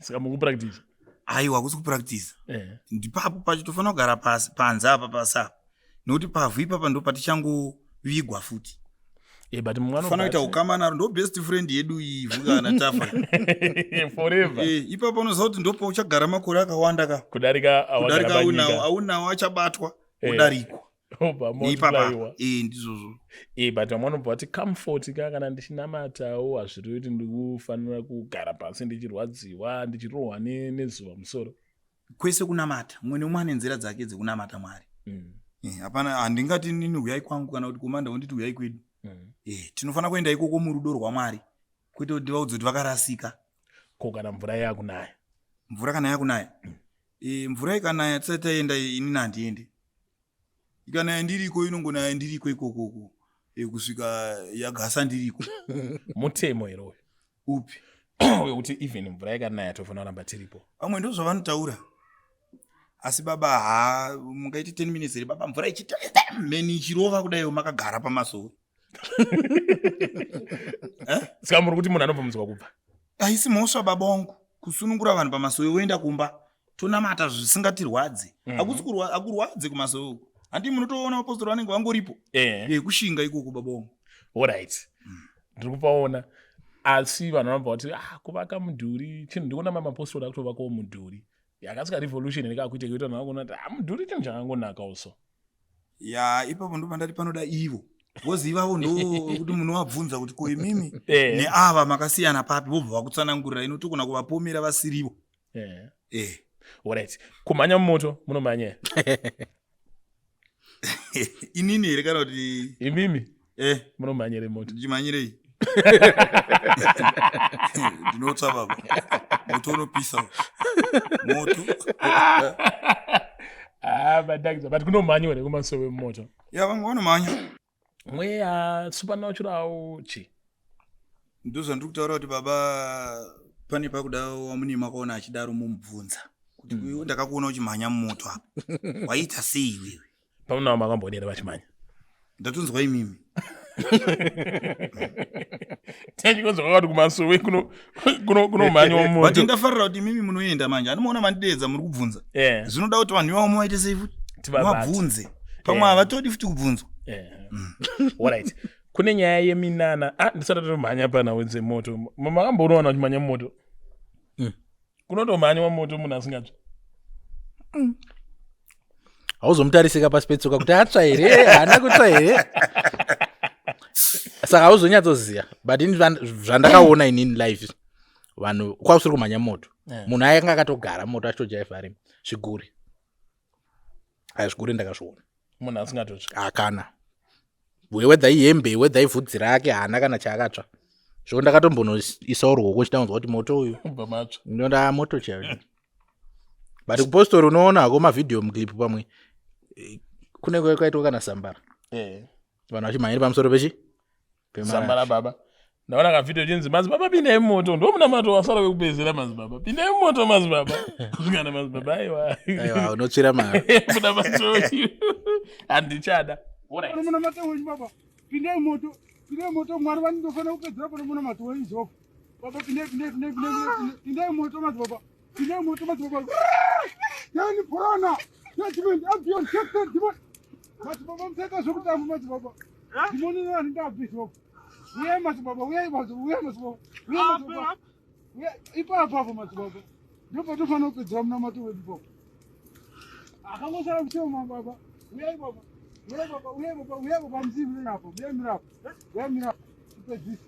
Saka mukupractice? Aiwa, kusi kupractice. Ndipapo pacho tofanira kugara pasi panze apa, pasi apa, nekuti pavhu ipapa ndo patichangovigwa futi. But mumwe fanira kuita ukama naro, ndo best friend yedu ivhu kana tafa. Forever. Ipapo unoziva kuti ndopa uchagara makore akawanda ka. Kudarika kudarika aunawo, aunawo achabatwa udarikwa. Obva ipapa multiplyiwa. Ndizvozvo. But vamwe vanobva vati comfort ka, kana ndichinamatawo hazvirevi kuti ndikufanira kugara pasi ndichirwadziwa, ndichirohwa nezuva musoro. Kwese kunamata, mumwe nemumwe ane nzira dzake dzekunamata Mwari. Hapana, handingati nini huyai kwangu kana kuti komanda wonditi huyai kwedu. Tinofanira kuenda ikoko murudo rwaMwari, kwete kuti vaudze kuti vakarasika. Ko kana mvura yakunaya? Mvura kana yakunaya, mvura ikanaya tisati taenda, inini handiendi. Ikanaya ndiriko, inongonaya ndiriko ikokoko, kusvika yagasa ndiriko. Mutemo here uyu? Upi? Wekuti even mvura yakanaya tofanira kuramba tiripo. Vamwe ndo zvavanotaura, asi baba, ha, mungaiti 10 minutes here baba, mvura ichita mheni ichirova kudaiwo makagara pamasowe? Saka muri kuti munhu anobvumidzwa kubva? Haisi mhosva baba wangu kusunungura vanhu pamasowe woenda kumba, tonamata zvisingatirwadze. Hakusi hakurwadze kumasowe uku, handi munotoona vapostori vanenge vangoripo. Kushinga ikoko baba wangu. Alright, ndiri kupaona, asi vanhu vanobva vati, ah, kuvaka mudhuri chinhu, ndikuona mamapostori akutovakawo mudhuri, yakasika revolution ine kakuita kuita vanhu vakuona kuti, ah, mudhuri chinhu chakangonaka uso. Ya, ipapo ndo pandati panoda ivo, because ivavo ndo kuti munovabvunza kuti ko imimi neava makasiyana papi, vobva vakutsanangurira, inotogona kuvapomera vasirivo. Alright, kumhanya mumoto munomhanya? Inini here kana kuti? Imimi. Munomhanyere moto? Ndichimhanyirei? Ndinotsva baba, moto unopisa moto. Ah, badakidza, but kunomhanywa here kumasowe mumoto? Ya, vamwe vanomhanya. Mweya supernatural chi? Ndo zvandiri kutaura kuti baba, pane pakuda wamune makaona achidaro mumubvunza kuti iwe ndakakuona uchimhanya mumoto apa, waita sei iwewe? Pamunawo makambonera vachimhanya? Ndatonzwa imimi. Tandikonzwa kwakati kumasowe kunomhanywa but mumoto. Ndafarira kuti imimi munoenda manje, anomaona mandidedza muri kubvunza. Zvinoda kuti vanhu ivavo muvaite sei futi? Tivabate. Muvabvunze, pamwe havatodi futi kubvunzwa. Alright, kune nyaya yeminana. Ah, ndisati tatomhanya panhau dzemoto, makambonowana uchimhanya mumoto? Kunotomhanywa moto munhu asingatsvi? Hauzomutarisika pasi petsoka kuti atsva here, haana kutsva here. Saka hauzonyatsoziva, but ini zvandakaona inini live, vanhu kwausiri kumhanya moto, munhu ayanga akatogara moto achitojaivha arimo. Zviguri aya, zviguri ndakazviona. Munhu asingatotsva? Hakana, whether ihembe, whether ivhudzi rake, haana kana chaakatsva. Zvo ndakatombonoisawo ruoko chitaunzwa kuti moto uyu. Ubva matsva. Ndinoda moto chaiyo, but kupostori unoona hako mavhidhiyo muclip pamwe, kunenge kwaitwa kana sambara, vanhu vachimhanyira pamusoro pechi Sambara baba, ndaona kavhidhiyo chinzi, "Madzibaba, pindai mumoto, ndo munamato wasara wekupedzera. Madzibaba, pindai mumoto, madzibaba." Kana madzibaba, aiwa. Aiwa, unotsvira mari. Munamato uyu handichada. Alright. Munamato wenyu baba, pindai moto, pindai moto. Mwari vanondofanira kupedzera pano munamato wenyu Jehovha. Baba, pindai, pindai, pindai, pindai, pindai, pindai moto madzibaba, pindai moto madzibaba. Yani corona judgment abion chapter demon. Madzibaba, musaita zvekutamba madzibaba. Demon inoani Jehovha. Uyai madzibaba, uyai madzibaba, uyai madzibaba, uyai madzibaba. Ipapo apo madzibaba, ndopatofanira kupedzera munamato wedu ipapo. Akangosara kuchema baba. Uyai baba, uyai baba, uyai baba, uyai baba. Muzivi apo, uyai mirapo, uyai mirapo. Tipedzise,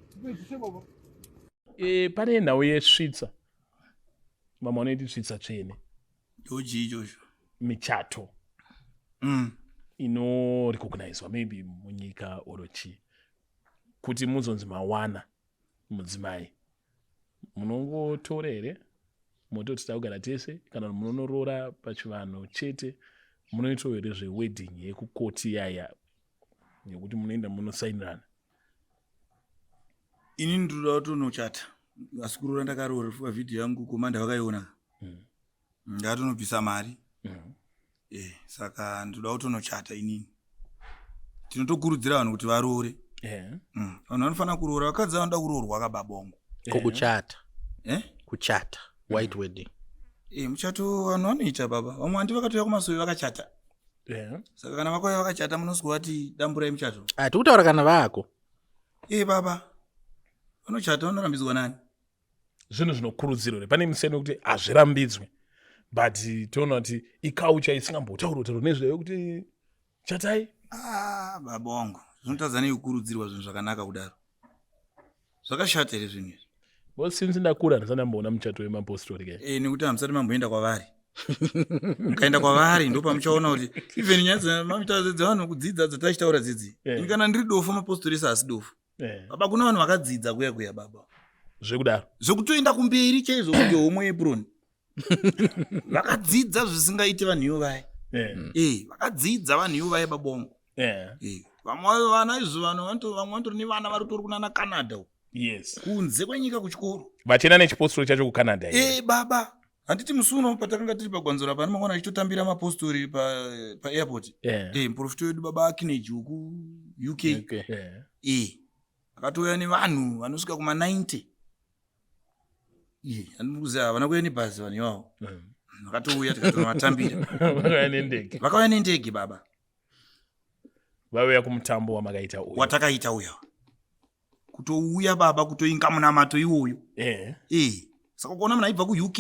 tipedzise baba. Pane nhau yesvitsa, vamwe vanoiti svitsa tsvene. Ndochii ichocho? Michato inorecognizwa maybe munyika oro chii, kuti muzonzi mawana mudzimai, munongotora here mototi takugara tese, kana kuti munonoroora pachivanhu chete? Munoitawo here zvewedding yekukoti yaya yekuti munoenda munosainirana? Ini ndinoda kutonochata, asi kuroora ndakaroora fuka. Vhidhiyo yangu komanda vakaiona. Ndatonobvisa mari. Saka ndoda kutonochata inini. Tinotokurudzira vanhu kuti varoore. Vanhu vanofanira kuroora, vakadzi vanoda kuroorwa kababongo. Kokuchata? Eh? Kuchata white wedding? Muchato vanhu vanoita baba. Vamwe handi vakatouya kumasowe vakachata. Saka kana vakauya vakachata, munoswa vati damburai muchato? Ah, tikutaura kana vako. Baba, vanochata, vanorambidzwa nani? Zvinhu zvinokurudzirwa here? Pane misiyano yekuti hazvirambidzwe, but toona kuti iculture isingambotaurwa taurwa nezvayo kuti chatai. Ah, baba wangu, zvinotadza nei kukurudzirwa zvinhu zvakanaka kudaro? Zvakashata here zvinhu izvi? Because since ndakura ndisati ndamboona muchato wemapostori ke. Nekuti hamusati mamboenda kwavari. Mukaenda kwavari ndo pamuchaona kuti even nyaya dzevanhu kudzidza dzatachitaura dzidzi. Ini kana ndiri dofo, mapostori ese haasi dofo. Baba, kuna vanhu vakadzidza kuya kuya baba. Zvekudaro? Zvekutoenda kumberi chaizvo kunge homwe yeproni. Vakadzidza zvisingaiti vanhu ivo vaya. Vakadzidza vanhu ivo vaya babongo. Vamwe vana izvo vanhu vamwe vanotori nevana vari kutori kunana Canada uko, kunze kwenyika kuchikoro. Vachienda nechipostori chacho kuCanada here? Baba, handiti musi uno patakanga tiri pagwanzura pane mangwana achitotambira mapostori paairport? Muprofita wedu baba Akineji weku UK. Akatouya nevanhu vanosvika kuma90. Handikuziva, havana kuuya nebhazi vanhu ivavo. Vakatouya tikatonovatambira. Vakauya nendege? Vakauya nendege baba. Vauya kumutambo wamakaita uyu? Watakaita uya, kutouya baba, kutoinga munamato iwoyo. Saka kuona munhu aibva kuUK,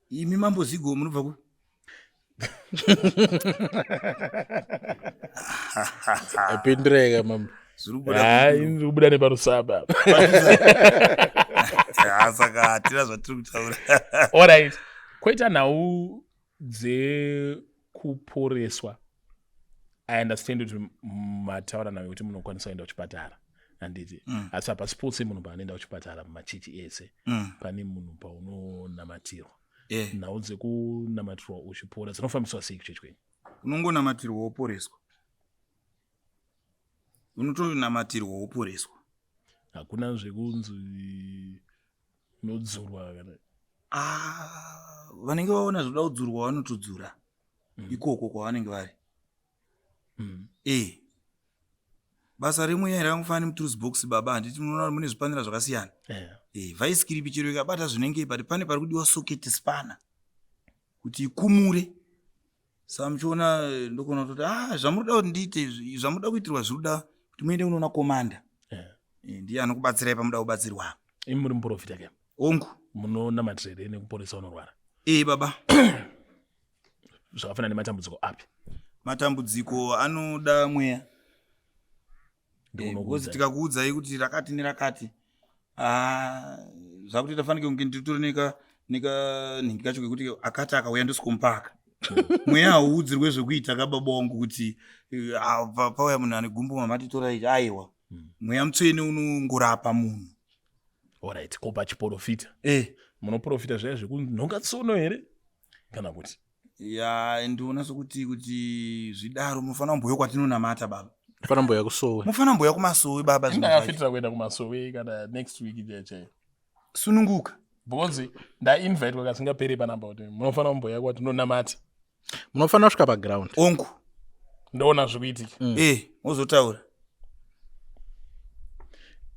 imi mambo Zigo munobva ku Apindureka mambo. Zviri kubuda. Hai, ndiri kubuda neparusaba. Ah, saka hatina zvatiri kutaura. Alright, kwoita nhau dzekuporeswa. I understand kuti mataura nayo kuti munokwanisa kuenda kuchipatara, handiti? Asi hapasi pose munhu paanoenda kuchipatara mumachechi ese. Pane munhu paunonamatirwa. Nhau dzekunamatirwa uchipora dzinofambiswa sei kuchechi kwenyu? Unongonamatirwa woporeswa, unotonamatirwa woporeswa. Hakuna zvekunzi unodzurwa kana? Ah, vanenge vaona zvoda kudzurwa vanotodzura ikoko kwavanenge vari. Basa remweya rakangofanana nemutools box baba. Handiti munoona mune zvipanera zvakasiyana? Vice grip chero ikabata zvinenge, but pane pari kudiwa socket spanner kuti ikumure. Saka muchiona, ndokuona kutoti ah, zvamuri kuda kuti ndiite izvi, zvamuri kuda kuitirwa zviri kuda kuti muende kunoona komanda. Ndiye anokubatsirai pamuda kubatsirwa. Imi muri muprofita ke? Ongu. Munonamatira here nekuporesa unorwara? Baba. Zvakafanana nematambudziko api? Matambudziko anoda mweya. Because tikakuudzai kuti rakati nerakati, ah, zvakutoita fanike kunge nditori neka neka nhingi kacho kekuti akati akauya ndosikomupaka. Mweya hauudzirwe zvekuita kababa wangu kuti eh, pauya munhu ane gumbo, mamati tora ichi, aiwa. Mweya mutsvene unongorapa munhu. Alright, ko pachiprofita? Munoprofita zvaya zvekunhonga tsono here kana kuti? Ya, ndiona sokuti kuti zvidaro munofanira kumboya kwatinonamata, baba. Fanira mboya kusowe. Mufanira mboya kumasowe, baba, zvinhu zvacho. Ndakafitira kuenda kumasowe kana next week chaiyo chaiyo. Sununguka. Because ndainvitwa kasingaperi panapa kuti munofanira kumboya kwatinonamata. Munofanira kusvika paground. Ongu. Ndoona zvikuitika. Wozotaura.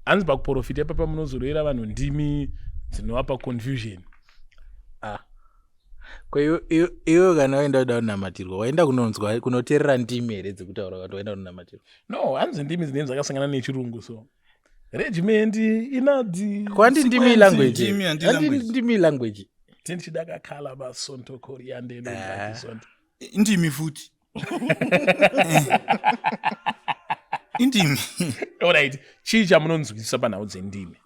Hanzi pakuprofita ipapa munozorera vanhu ndimi dzinovapa confusion. Ah. Ko iwe kana waenda kuda kunamatirwa, waenda kunonzwa kunoteerera ndimi here dzekutaura kuti waenda kunonamatirwa? No, hanzi ndimi dzinenge dzakasangana nechirungu, so regiment inadi. Kwandi ndimi sequence. Language. Ndimi handi Handi language. ndimi language. Tinchidakakhala basonto koriandelo. Sonto. Indimi futi. Indimi. Alright, chii chamunonzwisisa panhau dzendimi?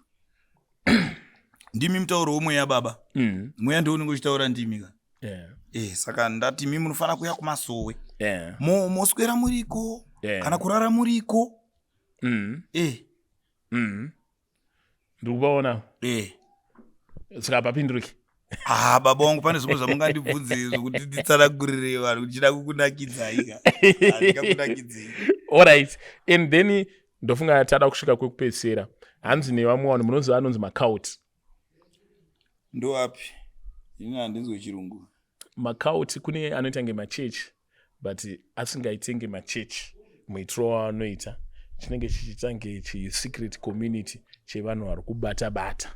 Ndimi mutauro womweya, baba. Mweya ndio unenge uchitaura ndimi ka. Saka ndati mi munofanira kuya kumasowe. Moswera muriko kana kurara muriko. Ndiri kuvaona. Saka hapapinduruki. Ah, baba wangu, pane zvimwe zvamungandibvunze zvokuti nditsanangurire vanhu kuti chida kukunakidzai ka. Handingakunakidzei. Alright, and then ndofunga tada kusvika kwekupedzisira. Hanzi nevamwe vanhu munoziva anonzi macult? Ndoapi? Ini handinzwe chirungu. Macult kune anoita ngemachechi but asingaite ngemachechi. Muitiro waanoita chinenge chichiita ngechisecret community chevanhu vari kubata bata.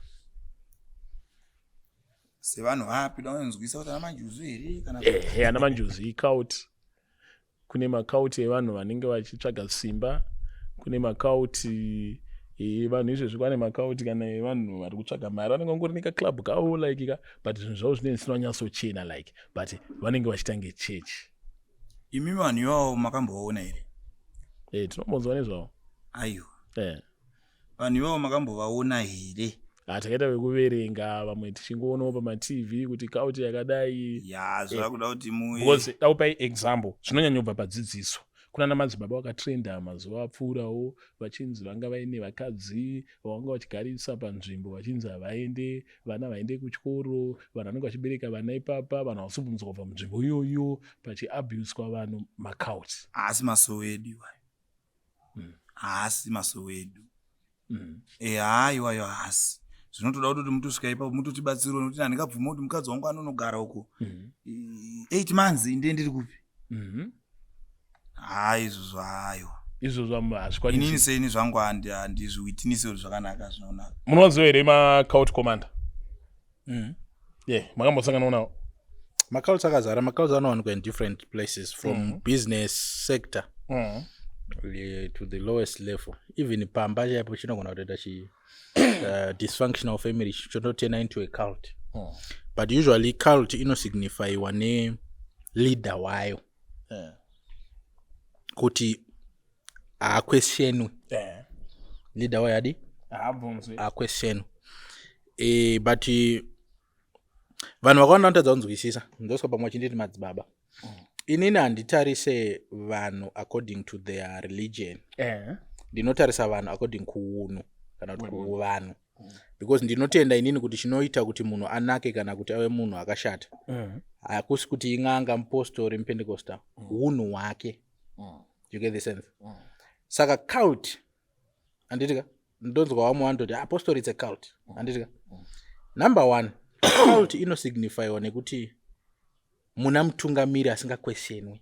Sevanhu vapi? Daunonzwisa kuti ana manjuzu here kana? Ehe, ana manjuzu icult. Kune macult evanhu vanenge vachitsvaga simba, kune macult evanhu izvezvi, kwane macult kana evanhu vari kutsvaga mari, vanenge vangori nekaclub kavo like ka, but zvinhu zvavo zvinenge zvisina kunyatsochena like, but vanenge vachiita ngechechi. Imi vanhu ivavo makambovaona here? Tinombonzwa nezvavo. Aiwa. Vanhu ivavo makambovaona here? Ah, takaita vekuverenga, vamwe tichingoonawo pamatv kuti cult yakadai. Ya, zvakuda kuti mu Because daupai example, zvinonyanyobva padzidziso. Kuna namadzibaba vakatrenda mazuva apfuurawo vachinzi vanga vaine vakadzi vavanga vachigarisa panzvimbo, vachinzi havaende, vana vaende kuchikoro, vanhu vanenge vachibereka vana ipapa, vanhu havasi kubvunzwa kubva munzvimbo iyoyo, pachiabuswa vanhu, macult. Haasi masowe edu iwayo. Haasi masowe edu. Haa, iwayo haasi. Zvinotoda kutoti mutosvika ipapo mutotibatsirawo, nekuti handingabvuma kuti mukadzi wangu anonogara uko 8 months, inde ndiri kupi? Haa, izvozvo haiwa. Izvozvo Inini hazvikwanisi. Seini zvangu handizviwitinisi kuti zvakanaka, zvinonaka. Munoziva here macult commander? Yeah, makambosanganawo nawo? Macults akazara. Macults anowanikwa in different places, from business sector to the lowest level. Even pamba chaipo chinogona kutoita chi dysfunctional family chototurna into a cult. But usually cult inosignifyiwa neleader wayo kuti haaquestionwi. Leader wayo adi Haabvunzwi. Haaquestionwi. But vanhu vakawanda vanotadza kunzwisisa. Ndoswa pamwe vachinditi madzibaba. Inini handitarise vanhu according to their religion. Ndinotarisa vanhu according kuunhu kana kuti kuvanhu, because ndinotenda inini kuti chinoita kuti munhu anake kana kuti ave munhu akashata hakusi kuti ing'anga, mupostori, mupentecostal, unhu hwake. You get the sense? Saka cult, handitika, ndonzwa vamwe vanototi apostori it's a cult, handitika. Number one, cult inosignifyiwa nekuti muna mutungamiri asingaquestionwi,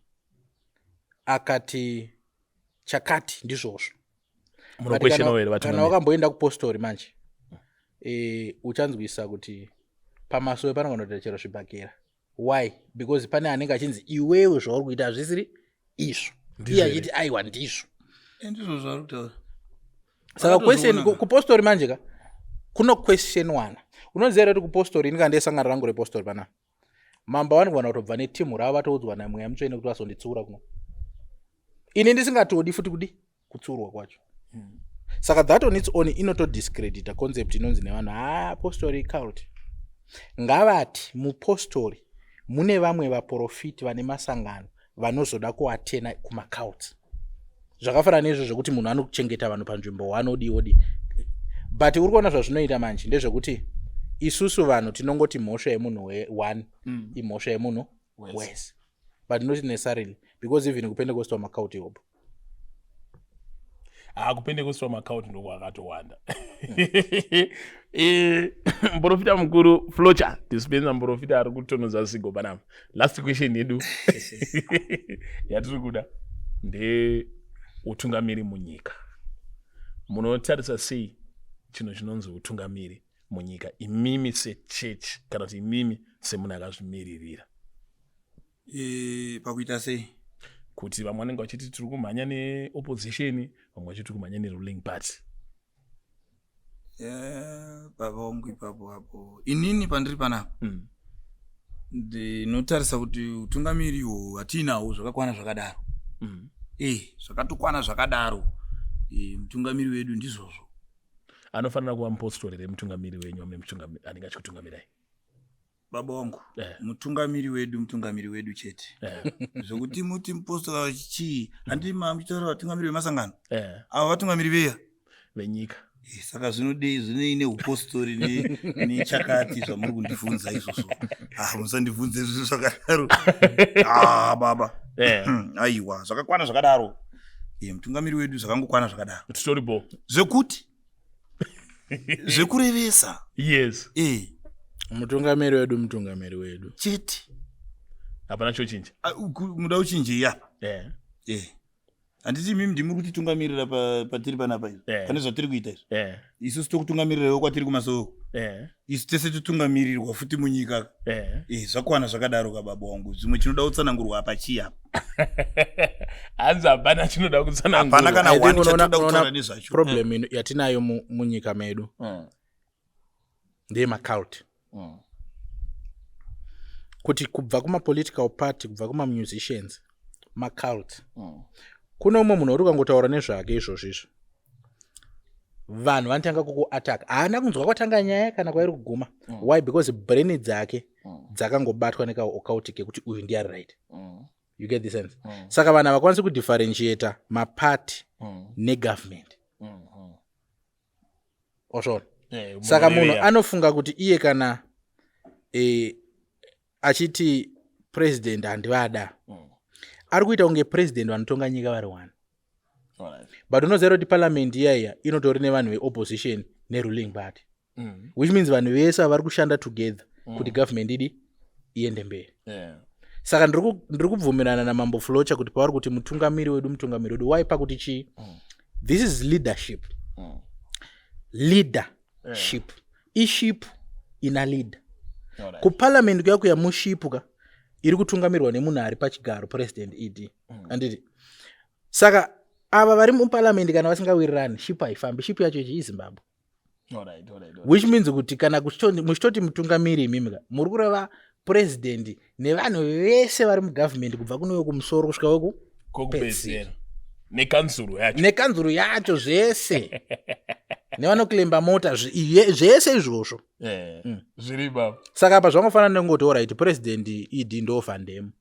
akati chakati ndizvozvo. But Munoquestionawo here kana vatungamiri? wakamboenda kupostori manje, uchanzwisa kuti pamasowe panogona kuita chero zvibhakera. Why? Because pane anenge achinzi iwewe zvauri kuita hazvisiri izvo, Ndizvo iye here? achiti aiwa, ndizvo. Ndizvo zvaari kutaura. Saka question Vakatozviona. kupostori manje ka kunoquestionwana. Unoziva here kuti kupostori, ini kana ndesangano rangu repostori panapa, Mambo vanogona kutobva netimu ravo vatoudzwa namweya mutsvene kuti vazonditsiura kuno. Ini ndisingatodi futi kudi kutsiurwa kwacho. Saka that on its own inotodiscredita concept inonzi nevanhu haa apostori cult. Ngavati mupostori mune vamwe vaprofiti vane masangano vanozoda kuatena kumacults. Zvakafanana neizvo zvekuti munhu anochengeta vanhu panzvimbo waanodi odi. But uri kuona zvazvinoita manje ndezvekuti isusu vanhu tinongoti mhosva yemunhu one imhosva yemunhu wese. But not necessarily, because even kuPentecostal macult iwopo. Ah, kuPentecostal macult ndokwakatowanda. Muprofita mukuru Flocha Dispenser, muprofita ari kutonodza zigo panapa. Last question yedu yatiri kuda ndeutungamiri munyika. Munotarisa sei chinhu chinonzi utungamiri munyika, imimi sechechi kana kuti imimi semunhu akazvimiririra? Pakuita sei? Kuti vamwe vanenge vachiti tiri kumhanya neopposition, vamwe vachiti tiri kumhanya neruling party. Baba wangu, ipapo apo inini pandiri panapa ndinotarisa kuti utungamiri uhwu hatiinawo zvakakwana zvakadaro. Zvakatokwana zvakadaro. Mutungamiri wedu ndizvozvo. Anofanira kuva mupostori remutungamiri wenyu amune anenge achikutungamirai? Baba wangu, mutungamiri wedu mutungamiri wedu chete. Zvokuti muti mupostori chii, handii mamuchitaura vatungamiri vemasangano ava vatungamiri veya venyika. Saka zvinodei, zvinei neupostori nechakati zvamuri kundibvunza izvozvo? Ah, musandibvunze izvozvo zvakadaro. Ah, baba. Aiwa, zvakakwana zvakadaro. Mutungamiri wedu zvakangokwana zvakadaro. Titoribo. Zvekuti zvekurevesa. Yes. Mutungamiri wedu mutungamiri wedu chete. Hapana chochinja. Ah, muda uchinjei apa? Handiti imimi ndimuri kutitungamirira patiri panapa izvi? Pane zvatiri kuita izvi. Isusu tokutungamirirawo kwatiri kumasoko. Isu tese totungamirirwa futi munyika. Zvakwana zvakadaro kababa wangu. Zvimwe chinoda kutsanangurwa apa chii apa? Hanzi hapana chinoda kutsanangurwa. Hapana kana I think one chatoda unoona kutaura nezvacho. Problem yatinayo munyika medu ndeyemacult. Kuti kubva kumapolitical party, kubva kumamusicians, macult. Kune umwe munhu uri ukangotaura nezvake izvozvo izvo, vanhu vanotanga kukuataka. Haana kunzwa kwatanga nyaya kana kwairi kuguma. Why? Because brain dzake dzakangobatwa nekaoccultic kekuti uyu ndiye ari right. You get the sense? Saka vanhu havakwanisi kudifferentiata maparty negovernment. Osvona? Saka munhu anofunga kuti iye kana achiti president handivada, ari kuita kunge president vanotonga nyika vari one. But unoziva kuti parliament iya inotori nevanhu veopposition neruling party, which means vanhu vese vari kushanda together kuti government idi iende mberi. Saka ndiri kubvumirana namambo Flocha kuti pavari kuti mutungamiri wedu mutungamiri wedu, why? Pakuti chii? This is leadership. Leadership iship ina leader. Kuparliament kuya kuya mushipu ka iri kutungamirwa nemunhu ari pachigaro, President ED, handiti? Saka ava vari muparliament kana vasingawirirani, ship haifambi. Ship yacho ichi iZimbabwe. Which means kuti kana muchitoti mutungamiri, imimi ka muri kureva president nevanhu vese vari mugovernment, kubva kunoyo kumusoro kusvika weku Kokupedzisira, nekanzuru yacho. Nekanzuru yacho, zvese nevanoklemba mota, zvese izvozvo. Zviri baba. Saka apa zvangofanana nekungoti alright, President ED ndo Vandem,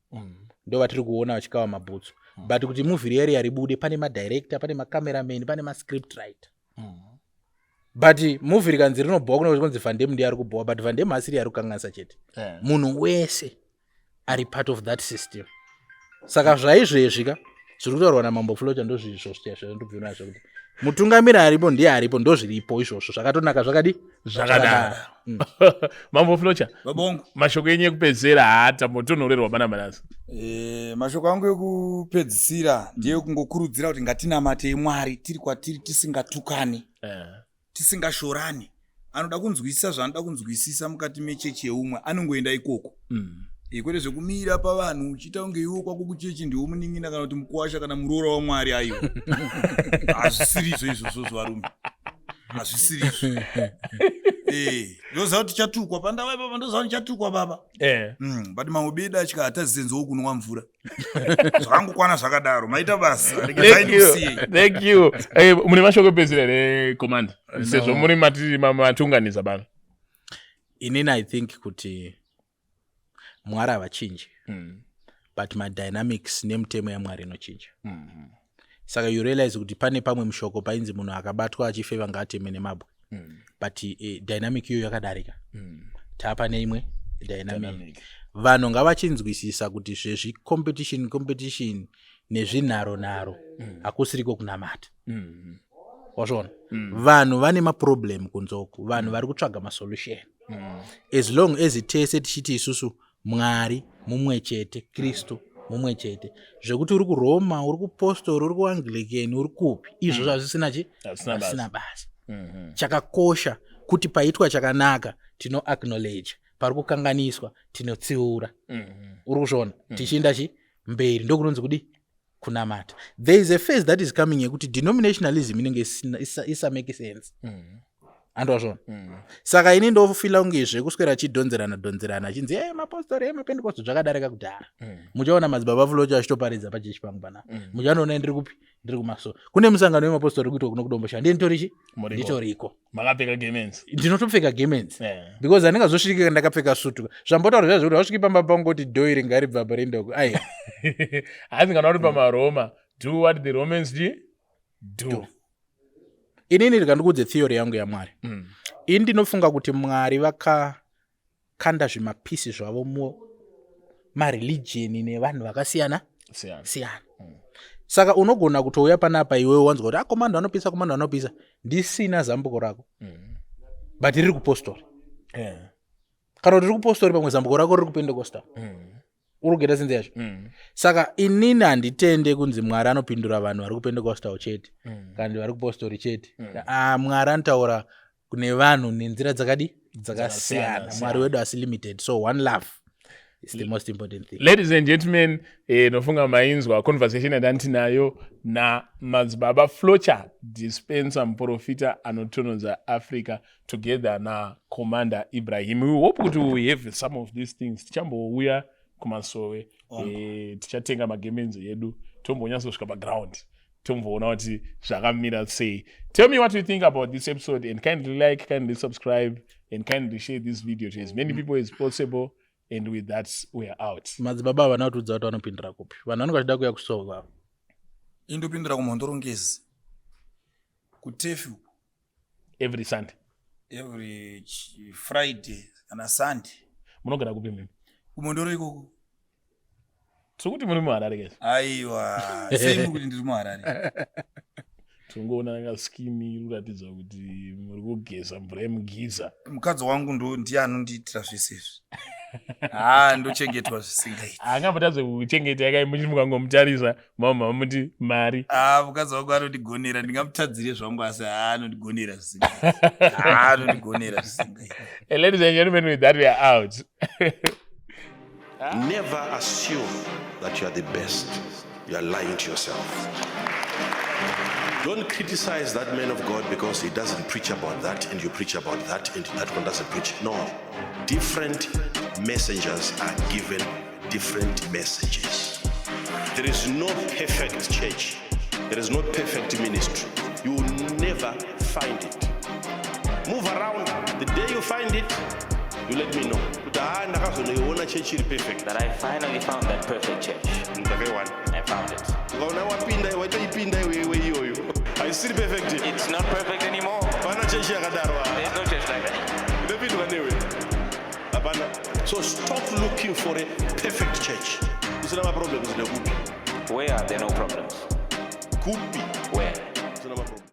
ndo vatiri kuona vachikawa mabhutsu, but kuti movie riya riya ribude, pane madirector, pane macameraman, pane mascript writer. But movie rikanzi rinobhowa, kuno kunzi Vandem ndiye ari kubhowa, but Vandem asiri ari kukanganisa chete. Munhu wese ari part of that system. Saka zvaizvezvi ka zviri kutaurwa namambo Flocha ndozvizvo zvandobvira nazvo kuti mutungamiri aripo ndiye aripo, ndozviripo izvozvo, zvakatonaka zvakadi. Zvakadaro. Mambo Flocha, Baba wangu. mashoko enyu ekupedzisira, haatambotonhorerwa pana manasi. Mashoko angu ekupedzisira ndeyekungokurudzira kuti ngatinamatei Mwari tiri kwatiri, tisingatukani, tisingashorani. Anoda kunzwisisa zvaanoda kunzwisisa mukati mechechi yeumwe anongoenda ikoko. Kwete zvekumira pavanhu uchiita kunge iwo kwako kuchechi ndiwo munin'ina kana kuti mukuwasha kana muroora waMwari. Aiwa, hazvisirizvo izvozvo zvarume. Hazvisirizvo. Ndoziva kuti tichatukwa pandava ipapa, ndoziva kuti ndichatukwa baba. But mamwe beda atya hatazisenziwo kunwa mvura. Zvakangokwana zvakadaro. Maita basa. Regai Thank you. ndikusiye. Thank you. Mune mashoko epedzera here, Commander, sezvo muri matiunganidza pano? Inini I think kuti Mwari havachinji, but madynamics nemutemo yaMwari inochinja. Saka you realize kuti pane pamwe mushoko painzi munhu akabatwa achifeva ngaateme nemabwe, but dynamic iyoyo yakadarika. Taapa neimwe dynamic. Dynamic. Vanhu ngavachinzwisisa kuti zvezvi competition competition nezvinharo nharo hakusiriko kunamata. Wazviona, vanhu vane maproblem kunzoku, vanhu vari kutsvaga masolution. As long as tese tichiti isusu Mwari mumwe chete, Kristu mumwe chete, zvekuti uri kuRoma, uri kupostori, uri kuAnglican, uri kupi, izvozvo hazvisina chi Hazvisina basa. Hazvisina basa. Chakakosha kuti paitwa chakanaka tino acknowledge, pari kukanganiswa tinotsiura. Uri kuzviona, tichienda chi mberi, ndokunonzi kudi kunamata. There is a phase that is coming yekuti denominationalism inenge isamake sense. Andwazvona? Saka ini ndofila kunge zvekuswera chidhonzerana dhonzerana achinzi e mapostori, e mapentecost, zvakadarika kudhara. Muchaona madzibaba Fulocho achitoparidza pachechi pangu panapa. Muchanoona ndiri kupi? Ndiri kumaso kune musangano wemapostori kuitwa kuno kuDombosha. Ndiye nditori chi Muriko. Nditoriko. Makapfeka gemenzi. Ndinotopfeka gemenzi because handingazosviki ndakapfeka sutu. Zvambotaura zviya zvekuti hausviki pamba pangoti dhoiri ngaribva parendoko, aiwa. Hanzi kana uri pamaroma, do what the Romans do. Do. Inini rikandikuudze theory yangu yaMwari. Ini ndinofunga kuti Mwari vakakanda zvimapisi zvavo mumareligion nevanhu vakasiyana Siyana. siyana. Saka unogona kutouya panapa iwewe wanzwa kuti akomando anopisa, komando anopisa, ndisina zambuko rako, but riri kupostori, kana kuti riri kupostori, pamwe zambuko rako riri kupentecostal. Uri kugeta sense yacho? Saka inini handitende kunzi Mwari anopindura vanhu vari kupentecostal chete kana vari kupostori chete. Ah, Mwari anotaura kune vanhu nenzira dzakadi dzakasiyana. Dzakasiyana. Mwari wedu asi limited, so one love is the most important thing. Ladies and gentlemen, nofunga mainzwa conversation yandandinayo namadzibaba Flocha Dispenser, muprofita anotonodza Africa, together naCommander Ibrahim. We hope kuti we have some of these things. Tichambouya kumasowe, tichatenga magemenzi edu, tombonyatsosvika paground, tomboona kuti zvakamira sei. Tell me what you think about this episode and kindly like, kindly subscribe and kindly share this video to as many people as possible. And with that, we are out. Madzibaba havana kutiudza kuti vanopindira kupi. Vanhu vanenge vachida kuuya kusova. Indopindura kuMhondorongezi, kuTefi. Every Sunday? Every Friday kana Sunday. Munogara kupi mimi? KuMhondoro ikoko. Tiri kuti muri muHarare kesi. Aiwa, sei muri kuti ndiri muHarare? Tingoona kaskini kuratidza kuti muri kugeza mvura yemugiza. Mukadzi wangu ndo ndiye anondiitira zvese izvi. Ha, ndochengetwa zvisingaiti. Angambotadze kuchengeta yakai muchiri mukangomutarisa mama muti mari. Ah, mukadzi wangu anondigonera. Ndingamutadzire zvangu, asi ha, anondigonera zvisingaiti. Ha, anondigonera zvisingaiti. And ladies and gentlemen, with that we are out. Never assume that you are the best. You are lying to yourself. Don't criticize that man of God because he doesn't preach about that and you preach about that and that one doesn't preach. No. Different messengers are given different messages. There is no perfect church. There is no perfect ministry. You will never find it. Move around. The day you find it, you let me know. Kuti, "Ah, ndakazonoiona chechi iri perfect." That I finally found that perfect church. Ndakaiwana. I found it. Ukaona wapinda, waitoipinda iwewe iyoyo, haisiri perfect. It's not perfect anymore. Pana chechi yakadaro. There's no church like that. Inopindwa newe hapana. So stop looking for a perfect church. Isina maproblems nekupi? Where are there no problems? Kupi? Where?